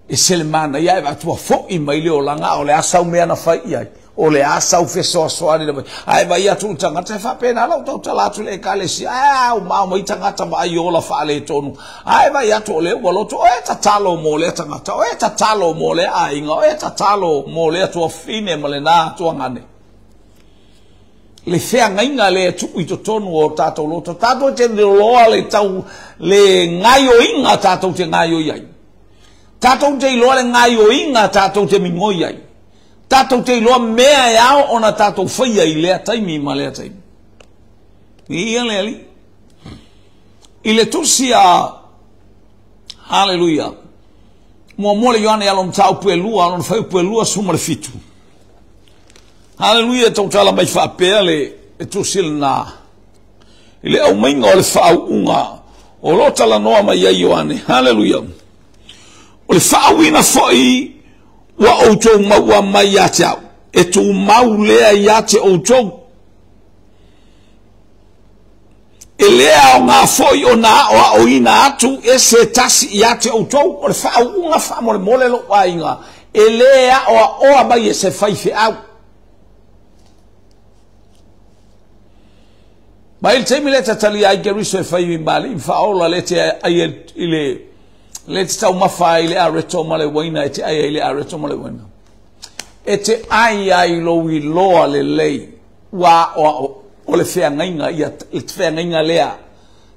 E se le manaia ae vaai atu ua foi mai le olaga, a o le a sau mea na fai i ai? O le a sau fesoasoani na fai? Ae vaai atu i le tagata, e faapena lau tautala atu i le Ekalesia, ae a uma mai tagata vaai ola faaletonu. Ae vaai atu o lea ua loto, oe tatalo mo lea tagata, oe tatalo mo lea aiga, oe tatalo mo lea tuafafine ma lena tuagane. Le feagaiga lea e tuu i totonu o tatou loto, tatou te iloa le tau le gaioiga tatou te gaioi ai. Tatou te iloa le gaioiga tatou te migoi ai. Tatou te iloa mea e ao ona tatou faia i lea taimi ma lea taimi. Viia le Alii. I le tusi a Haleluia. Muamua le Ioane alo mataupu e lua, alo na fuaiupu e 27. Haleluia, tautala mai faapea le tusi lena. I le aumaiga o le faauuga o lo o talanoa mai ai Ioane. Haleluia. O le faauuina foi ua outou maua mai ia te au, e tumau lea ia te outou. E le aoga foi ona aoaoina atu e se tasi ia te outou. O le faauuga faamolemole lou aiga, e le aoaoa mai e se faifeau. Mai le taimi lea tatalia ai Keriso e fai ma alii ma faaola le te ai i le le te taumafa ai le areto ma le uaina e te ai ai le areto ma le uaina. E te ai ai lou iloa lelei ua aoao o le feagaiga ia le feagaiga lea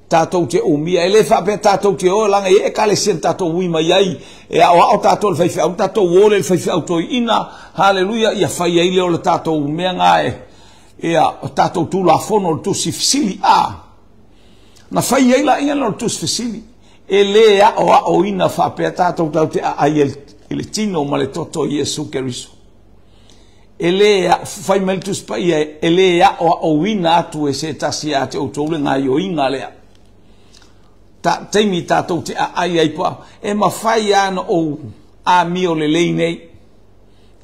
tatou te umia. E le faapea tatou te o laga i ekalesia na tatou ui mai ai e aoao tatou le faifeau, tatou o le faifeau toeaina. Haleluia, ia fai ai lea o le tatou mea na e ia o tatou tulafono o le tusi fesili a na fai ai la ia o le tusi fesili. E le aoaoina faapea tatou tatou te aai i le tino ma le toto o Iesu Keriso. E le fai mai le Tusi Paia, e le aoaoina atu e se tasi ia te outou le gaioiga lea. Ta, taimi tatou te aai ai pa, e mafai lava ona ou amio lelei nei.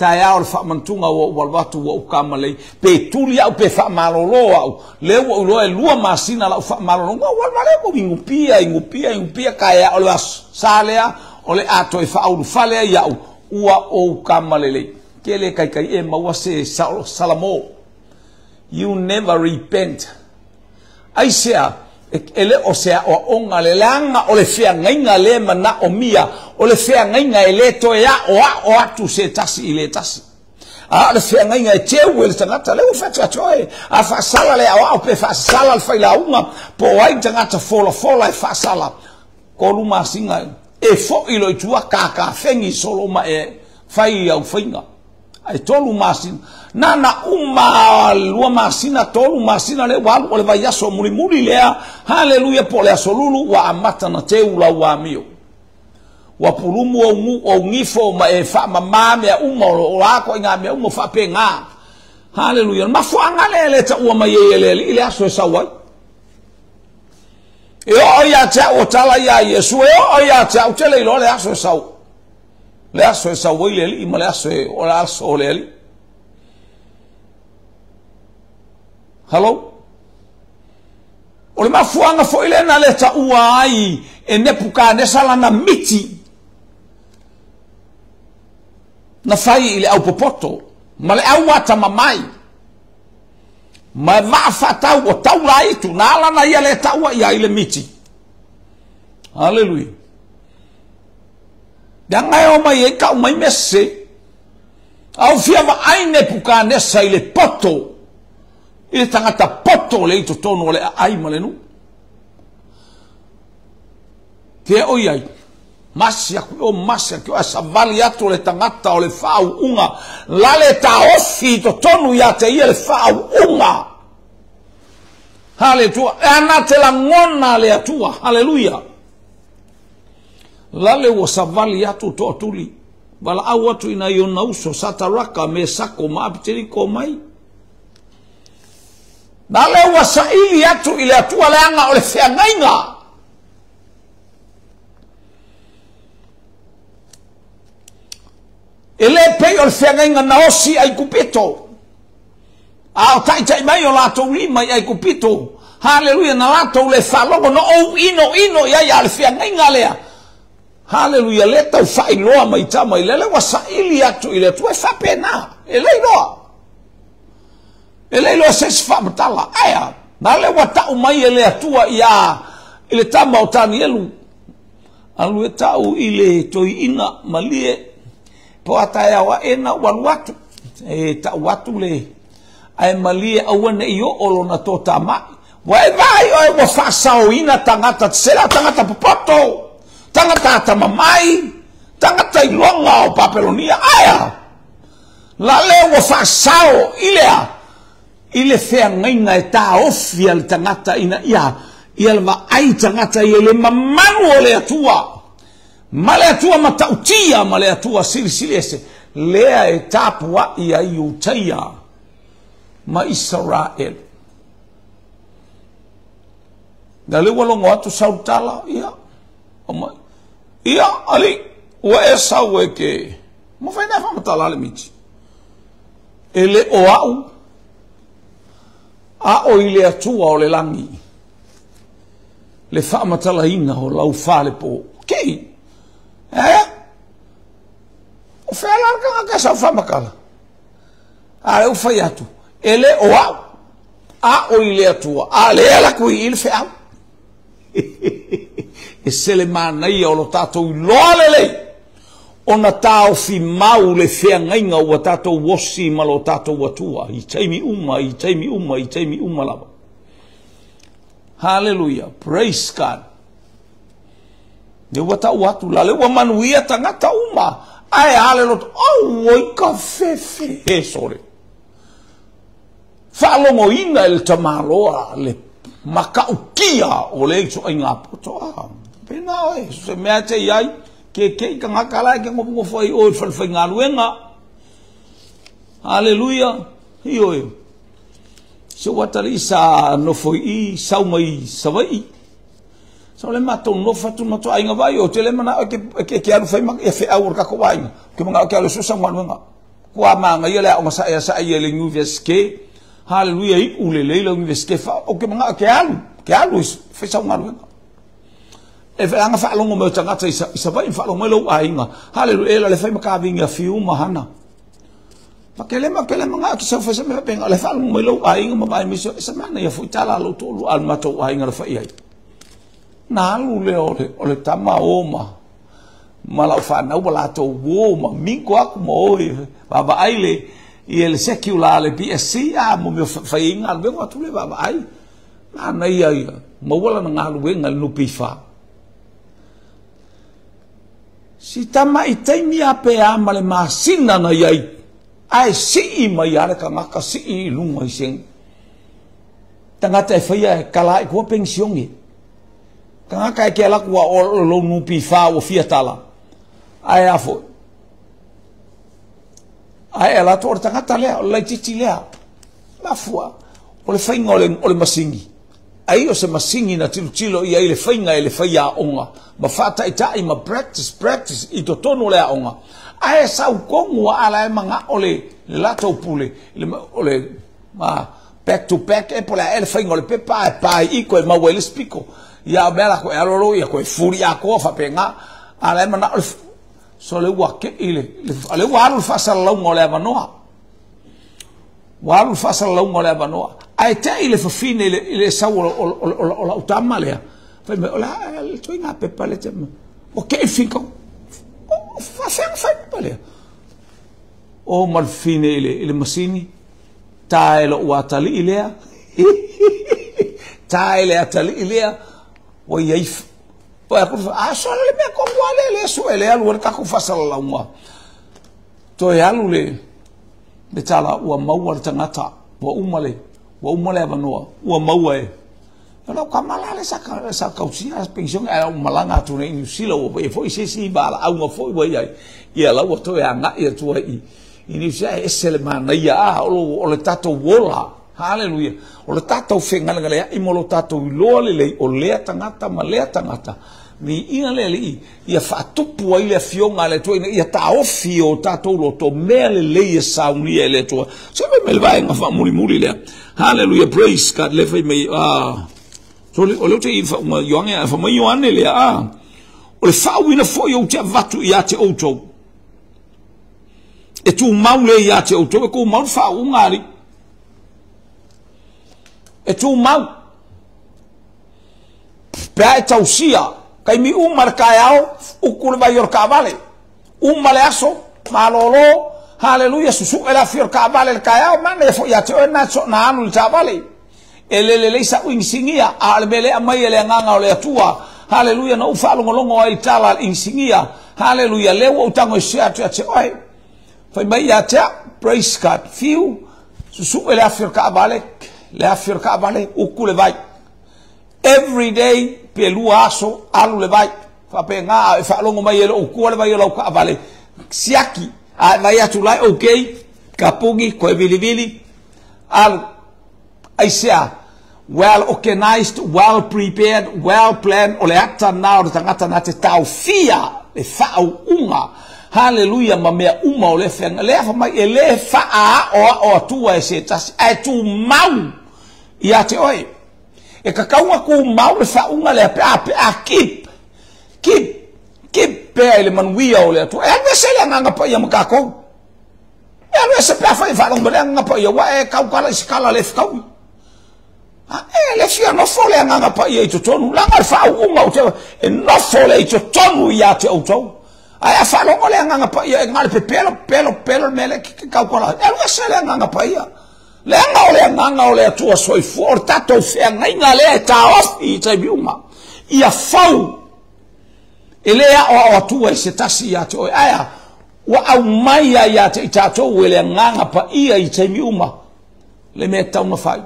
Taeao le faamanatuga ua ou alu atu ua ou kamalei, pe tuli au pe faamalolo au, lea ua ou iloa e 2 masina lau faamalologa, ua alu lea ua igupia, igupia, igupia, taeao le aso sa lea, o le a toe faaulufale ai au, ua ou kamalelei. Ke le kaikai e maua se salamo. You never repent. Aisea, E le o se aoaoga le leaga o le feagaiga lea e manaomia, o le feagaiga e le toe aoao atu se tasi i le tasi. A o le feagaiga e teu e le tagata, lea ua fai atu atu oe, a faasala le aoao pe faasala le failauga, po o ai le tagata folafola e faasala, 3 masina e foi loa i tua kakafegi solo ma e fai au faiga. Ae 3 masina, na na uma 2 masina, 3 masina lea ua alu, o le vaiaso mulimuli lea, haleluia, po o le aso lulu, ua amata na teu lau amio. Ua pulumu ou nu, ou gifo ma e faamamā mea uma, o a koʻi mea uma faapena. Haleluia. O le mafuaaga lea e le taua mai ai e le Alii le aso e sau ai. E oo ia te au o tala ia Iesu, e oo ia te au te le iloa le aso e sau. Le aso e sau ai le Alii ma le aso e, o le aso o le Alii. Hello? O le mafuaaga foi lea na le taua ai e Nepukanesa lana miti na fai i le aupopoto ma le au atamamai ma vaa faatau o taula itu na ala na ia le taua ia i le miti. Haleluia. Leaga e o mai ai kau mai mese. Au fia vaai Nepukanesa i le poto, i le tagata poto le i totonu o le aai ma le nuu. Fea o iai, masi aku o masi aku, a savali atu le tagata o le faauuga, la le taofi i totonu ia te ia le faauuga. Haleluia. E ana te lagona le Atua. Haleluia. La le ua savali atu toatuli, valaau atu ina i ona uso, Sataraka, Mesako, ma Apiteriko mai. Na le ua saili atu i le Atua leaga o le feagaiga. E le pei o le feagaiga na osi ai Kupito. A o taitai mai o latou lima i Aikupito. Haleluia, na latou le faalogo na ou ino ino i ai a le feagaiga lea. Haleluia, le tau faailoa mai tama i lele ua saili atu i le Atua e faapena. E le iloa. E le iloa se isi faamatala. Aea, na le ua tau mai e le Atua ia i le tama o Tanielu. Alu e tau i le toiina malie. Po a taeao ae na ua alu atu. E tau atu le ae malie aua ne i oo lona totamai. Ua e vaai oe ua faasaoina tagata, sela tagata popoto, tagata atamamai, tagata iloga o Papelonia. Aea, la le ua faasao i lea, i le feagaiga e taofi a le tagata ina ia, ia le vaai tagata ia i le mamalu o le Atua. Ma le Atua matautia ma le Atua silisili ese, lea e tapuai ai Iutaia ma Isaraelu. Na le ua logo atu sautala, ia, o ia, ali, ua e sau e ke, ma whai nei whamatala le miti. E le o au, a o i le Atua o le langi, le whamatalaina o lau whale po. Kei, eh? O whea la kanga ka sau whamakala. A le u whai atu, e le o au, a o i le Atua, a le ala kui i le wheau. E sele manaia o lo tātou i loa lelei, o na tāofi mau le feagaiga ua tātou osi ma lo tātou Atua, i taimi uma, i taimi uma, i taimi uma lava. Hallelujah, praise God. Le ua tau atu la, le ua manuia tagata uma, ae a le loto, au oi ka fefe, e sore. Faalogoina e le tamaloa le makaukia o le itoaiga poto. A pena oe, se mea te iai, ke ke i kangaka la ke ngofongofo ai oe falefaigaluega. Haleluia, ioe. Se ua tali sa nofo i sau mai Savaii. Sa o le matou nofo atu ma toaiga vai, o te le manao ke ke alu fai ma e feau o le kako vaaiga. Ke manao ke alu so sa galuega. Kua maga ia le aoga saʻe a saʻe ia le universite. Haleluia, i ule lei le universite fa o ke manao ke alu fai sau galuega. E feaga faalogo mai o tagata i Savaii, faalogo mai lou aiga. Haleluia, e la le fai ma kavingi a fiu ma hana. Pakelema kelema nga ki sau fesa me penga le faalogo mai lou aiga ma vaai mai se se manaia foi tala a lou toalua a le matou aiga na fai ai. Na alu lea o le o le tama o ma ma lau fanau ma latou uo ma mingo aku ma o i vaavaai le ia le secular le BSc a mo mea fai ai galuega atu le vaavaai. Manaia ia maua lana galuega i le NPF. Si tama i taimi a pe a ma le masina na i ai, ae sii mai lava le tagata, sii i luga i se tagata e faia e kala i kua penisione. Tagata e ke ala atu o lou NPF ua fia tala, ae a foi. Ae ala atu o le tagata lea, o le laitiiti lea. Mafua, o le faiga o le masini. Ai o se masini na tilotilo i ai le faiga e le faiaoga ma faataitai ma practice, practice i totonu o le aoga. Ae sau tonu a la e manao le latou pule, o le ma back to back e po le a ea le faiga o le pepa ae pa i iko e maua ai le isi pito. Ia o mea la koe alo alo ia koe fuli atoa faapena. A la e manao le so le ua kei le, le ua alu le faasalalauga o le avanoa. Ua alu le faasalalauga o le avanoa. Ae te'i le fafine i le sau o lau tama lea. Fai mai, o le a le ituaiga pepa lea te aumai. Ua te'i le finga. O faafefea ona fai pepa lea? O ma le fafine i le masini, ta e lou atalii lea. Ta e le atalii lea. Ua i ai a solo le mea tonu lava lea, lea sue lea alu ai le tatou faasalalauga. Toe alu le le tala ua maua le tagata, ua uma le, ua uma le avanoa, ua maua e. O lau tama la lea sa, sa tausia penisione, ae ua malaga atu nei i Niu Sila, ua i ai foi se isi valaauga foi ua i ai, ia la ua toe agai atu ai i, i Niu Sila, e ese le manaia, a, o, o le tatou ola, Haleluia. O le tatou fegalegalea'i ma lo tatou iloa lelei o lea tagata ma lea tagata. Viiga le Alii, ia faatupu ai le Afioga a le Atua ina ia taofi o tatou loto mea lelei e saunia e le Atua. Se fai mai le vaega faamulimuli lea. Haleluia, praise God, le fai mai, ah, sorry, o lea ou te i faauga Ioane, fai mai Ioane lea, ah, o le faauina foi ou te avatu ia te outou. E tumau lea ia te outou, e tumau le faauuga Alii. E tumau. Pe a e tausia, taimi uma le taeao, utu le vai o le taavale. Uma le aso, malolo, haleluia, susu'e le afi o le taavale i le taeao, manaia foi ia te oe na na alu i le taavale. E le lelei sa'u inisinia, a o le mea lea e aumai e le Agaga o le Atua, haleluia, na ou faalogologo ai i le tala a le inisinia, haleluia, lea ua ou tago e share atu ia te oe. Fai mai ia te au, praise God, fiu, susu'e le afi o le taavale, le afi o le taavale, utu le vai. Every day, pe lua aso, alu le vai. Faapena, a e faalogo mai e le utua le vai o lau taavale, siaki, a e vai atu la e okay, kapuni, koe vilivili, alu. Aisea? Well organized, well prepared, well planned, o le ata na o le tagata na te taofia le faauuga. Haleluia, ma mea uma o lea feaga. Lea fa mai e le faaaoao atua e se tasi, ae tumau ia te oe. E tatau ona tumau le faauuga lea pe a pe a keep, keep, keep pea i le manuia o le Atua. E alu ese le Agaga Paia ma tatou. E alu ese pe afai e faalogo mai le Agaga Paia, ua e tautala i se tala le fetaui. A e le fia nofo le Agaga Paia i totonu, leaga le faauuga o te, e nofo le i totonu ia te outou. Ae a faalogo le Agaga Paia e na o le pepelo, pepelo, pepelo le mea lea e tautala ai. E alu ese le Agaga Paia. Leaga o le Agaga o le Atua soifua, o le tatou feagaiga lea e taofi i taimi uma. Ia fou, e le aoao atua i se tasi ia te oe. Ae a, ua aumai ai ia te i tatou e le Agaga Paia i taimi uma le mea e tatau ona fai.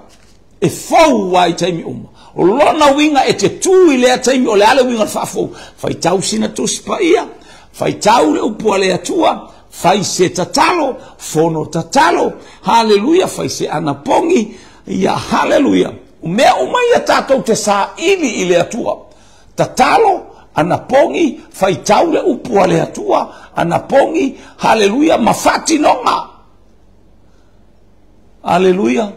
E fou lava i taimi uma. O lona uiga e te tu i lea taimi, o le a le uiga o le faafou? Faitau sina Tusi Paia, faitau le upu a le Atua, fai se tatalo, fono tatalo, haleluia, fai se anapogi, ia haleluia. O mea uma ia tatou te saili i le Atua. Tatalo, anapogi, faitau le upu a le Atua, anapogi, haleluia, ma faatinoga. Haleluia.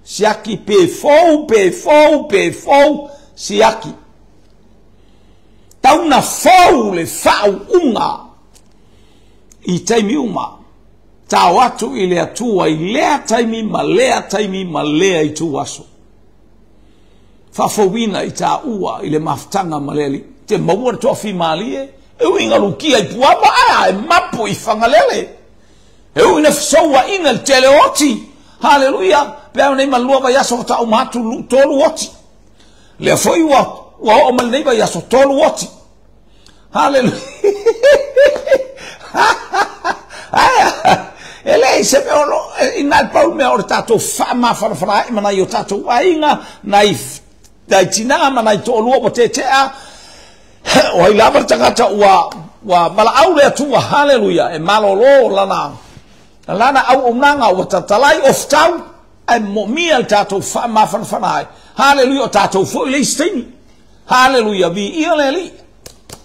Siaki pe fou, pe fou, pe fou, siaki. Tauna fou le faauuga. I taimi uma, tao atu i le Atua i lea taimi ma lea taimi ma lea ituaso. Faafouina i tāua i le mafutaga ma le Alii. Te maua le toafimalie, e ui ina lukia i Puava ae a e mapu i Fagalele. E ui ina fesouaina i le tele o oti. Haleluia! Pe a nei ma le lua vaiaso faatoa uma atu tolu oti. Lea foi ua ua oo mai lenei vaiaso tolu oti. Haleluia! Ae e leai se mea o lo ina e pau mea o le tatou faamafanafana ai ma nai o tatou aiga, nai nai tinā ma nai toalua ua tetea, o ai lava le tagata ua ua valaau le Atua, haleluia, e malolo lana lana auaunaga ua tatalai ofutau, ae moomia le tatou faamafanafana ai. Haleluia, o tatou foi le isi taimi. Haleluia, viia le Alii.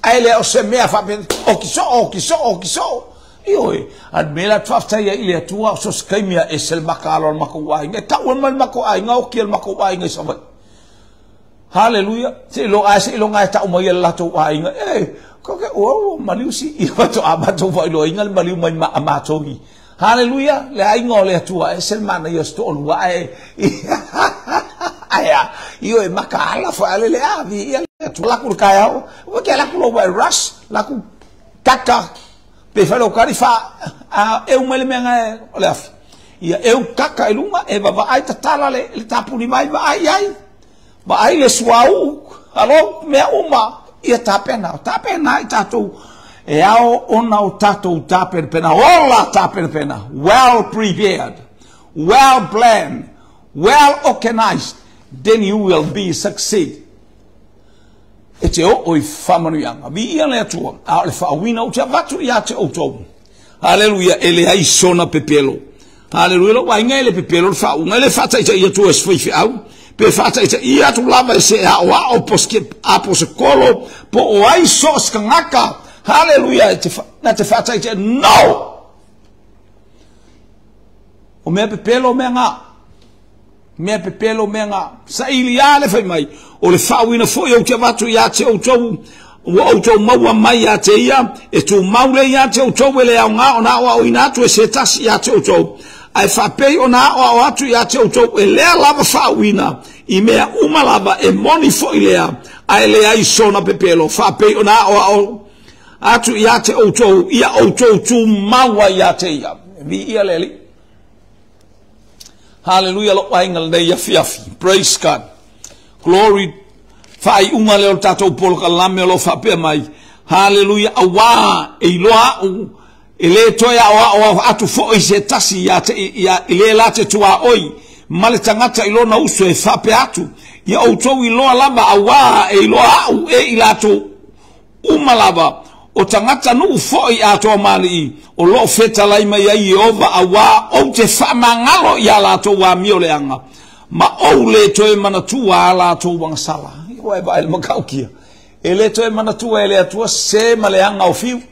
Ae le o se mea faapea, oki soo, oki soo, oki soo. Ioe, a le mea la te faafetai ai i le Atua, o so o se taimi a ese le makaalo a le matou aiga, e tau mai le matou aiga, oki e le matou aiga i Savaii. Haleluia, seiloga ae seiloga e tau mai e le latou aiga, e, koke, ua, ua maliu si, ia faatoa matou faailoaina le maliu mai ma a matou i. Haleluia, le aiga o le Atua, e ese le manaia o se toalua, ae, ae a, ioe, makaala foi a lele, a, viia le Atua, laku le taeao, ua ke laku lou wae rush, laku kaka, pe fai lou kari fa, a, eu mai le mea nga o le afi. Ia, eu kaka i luga, e vavaai tatala le, le tapuni vai, vaai i ai, vaai le suauu, alo, mea uma, ia tapena, o tapena ai tatou, e ao ona o tatou tapenapena, ola tapenapena, well prepared, well planned, well organized, then you will be succeed. E te oo i faamanuiaga. Viia le Atua, a o le faauiina ou te avatu ia te outou. Haleluia, e leai sona pepelo. Haleluia, lou aiga e le pepelo le faauuga, e le faataitai atu e se faifeau, pe faataitai atu lava e se aoao po se aposetolo, po o ai so o se tagata. Haleluia, e te, na te faataitai. No! O mea pepelo mea ngā. Mea pepelo mea ngā. Saili a le fai mai, o le faauiina foi ou te avatu ia te outou, ua outou maua mai ia te ia, e tumau lea ia te outou e le aoga ona aoaoina atu e se tasi ia te outou, ae faapei ona aoao atu ia te outou e lea lava faauiina i mea uma lava, e moni foi lea, ae leai sona pepelo, faapei ona aoao atu ia te outou, ia outou tumau ai ia te ia. Viia le Alii. Haleluia lou aiga lenei afiafi. Praise God. Glory. Faaiuga lea o le tatou polokalame o lo o faapea mai. Haleluia. Auā e iloa au e lē toe aoao atu foi se tasi ia te ia i le la te tuaoi ma le tagata i lona uso e faapea atu ia outou iloa lava auā e iloa au e i latou uma lava, o tagatanuu foi atoa ma alii, o lo o fetalai mai ai Ieova, auā ou te faamagalo iā latou amio leaga, ma ou lē toe manatua ā latou agasala. Ua e vaai i le matautia, e lē toe manatua e le Atua sesē ma leaga o fiu,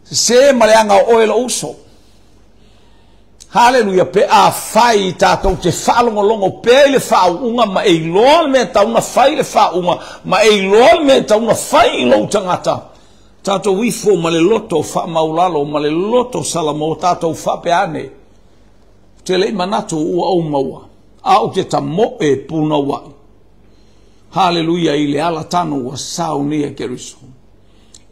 sesē ma leaga o oe lou uso. Haleluia, pe afai tatou te faalogologo pea i le faauuga ma e iloa le mea e tatau ona fai i le faauuga, ma e iloa le mea e tatau ona fai i lou tagata, tatou ifo ma le loto faamaulalo ma le loto salamo, tatou faapea ane, Ou te le i manatu ua ou maua, a ou te tamoe punouai. Haleluia, i le alatano ua saunia e Keriso.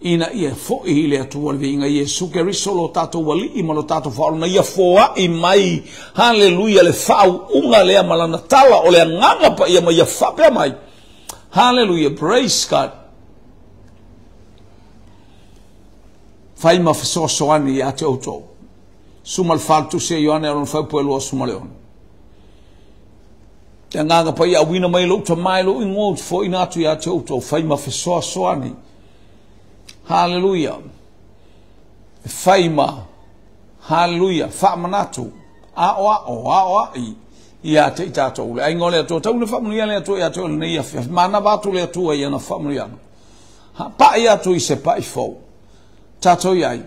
Ina ia foi i le Atua le viiga, Iesu Keriso lo tatou Alii ma lo tatou Faaola, na ia foai mai, haleluia, le faauuga lea ma lana tala o le Agaga Paia ma ia faapea mai. Haleluia, praise God. Fai ma fesoasoani ia te outou. Suma le faletusi a Ioane o lona faipua e 26. Te Agaga Paia auina mai lou tama i lou igoa ou te foaiina atu ia te outou, fai ma fesoasoani. Haleluia. E fai ma, haleluia, faamanatu, aoao, aoai ia te i tatou. Le aiga o le Atua, tau ina faamanuia le Atua ia te oe lenei afiafi. Manava atu le Atua i ana faamanuiaga. Pai atu i se pai fou. Tatou i ai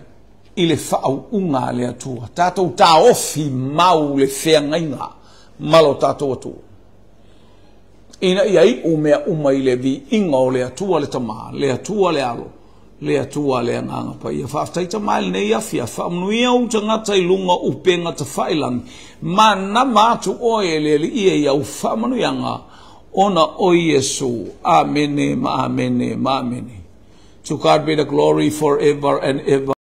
i le faauuga a le Atua. Tatou taofi mau le feagaiga ma lo tatou Atua. Ina ia iu mea uma i le viiga o le Atua le Tama, le Atua le Alo, Le Atua le Agaga Paia. Faafetai Tama i lenei afiafi, faamanuia ou tagata i luga o upega tafailagi, manama atu oe e le Alii e i au faamanuiaga, ona o Iesu. Amene ma amene ma amene. To God be the glory forever and ever.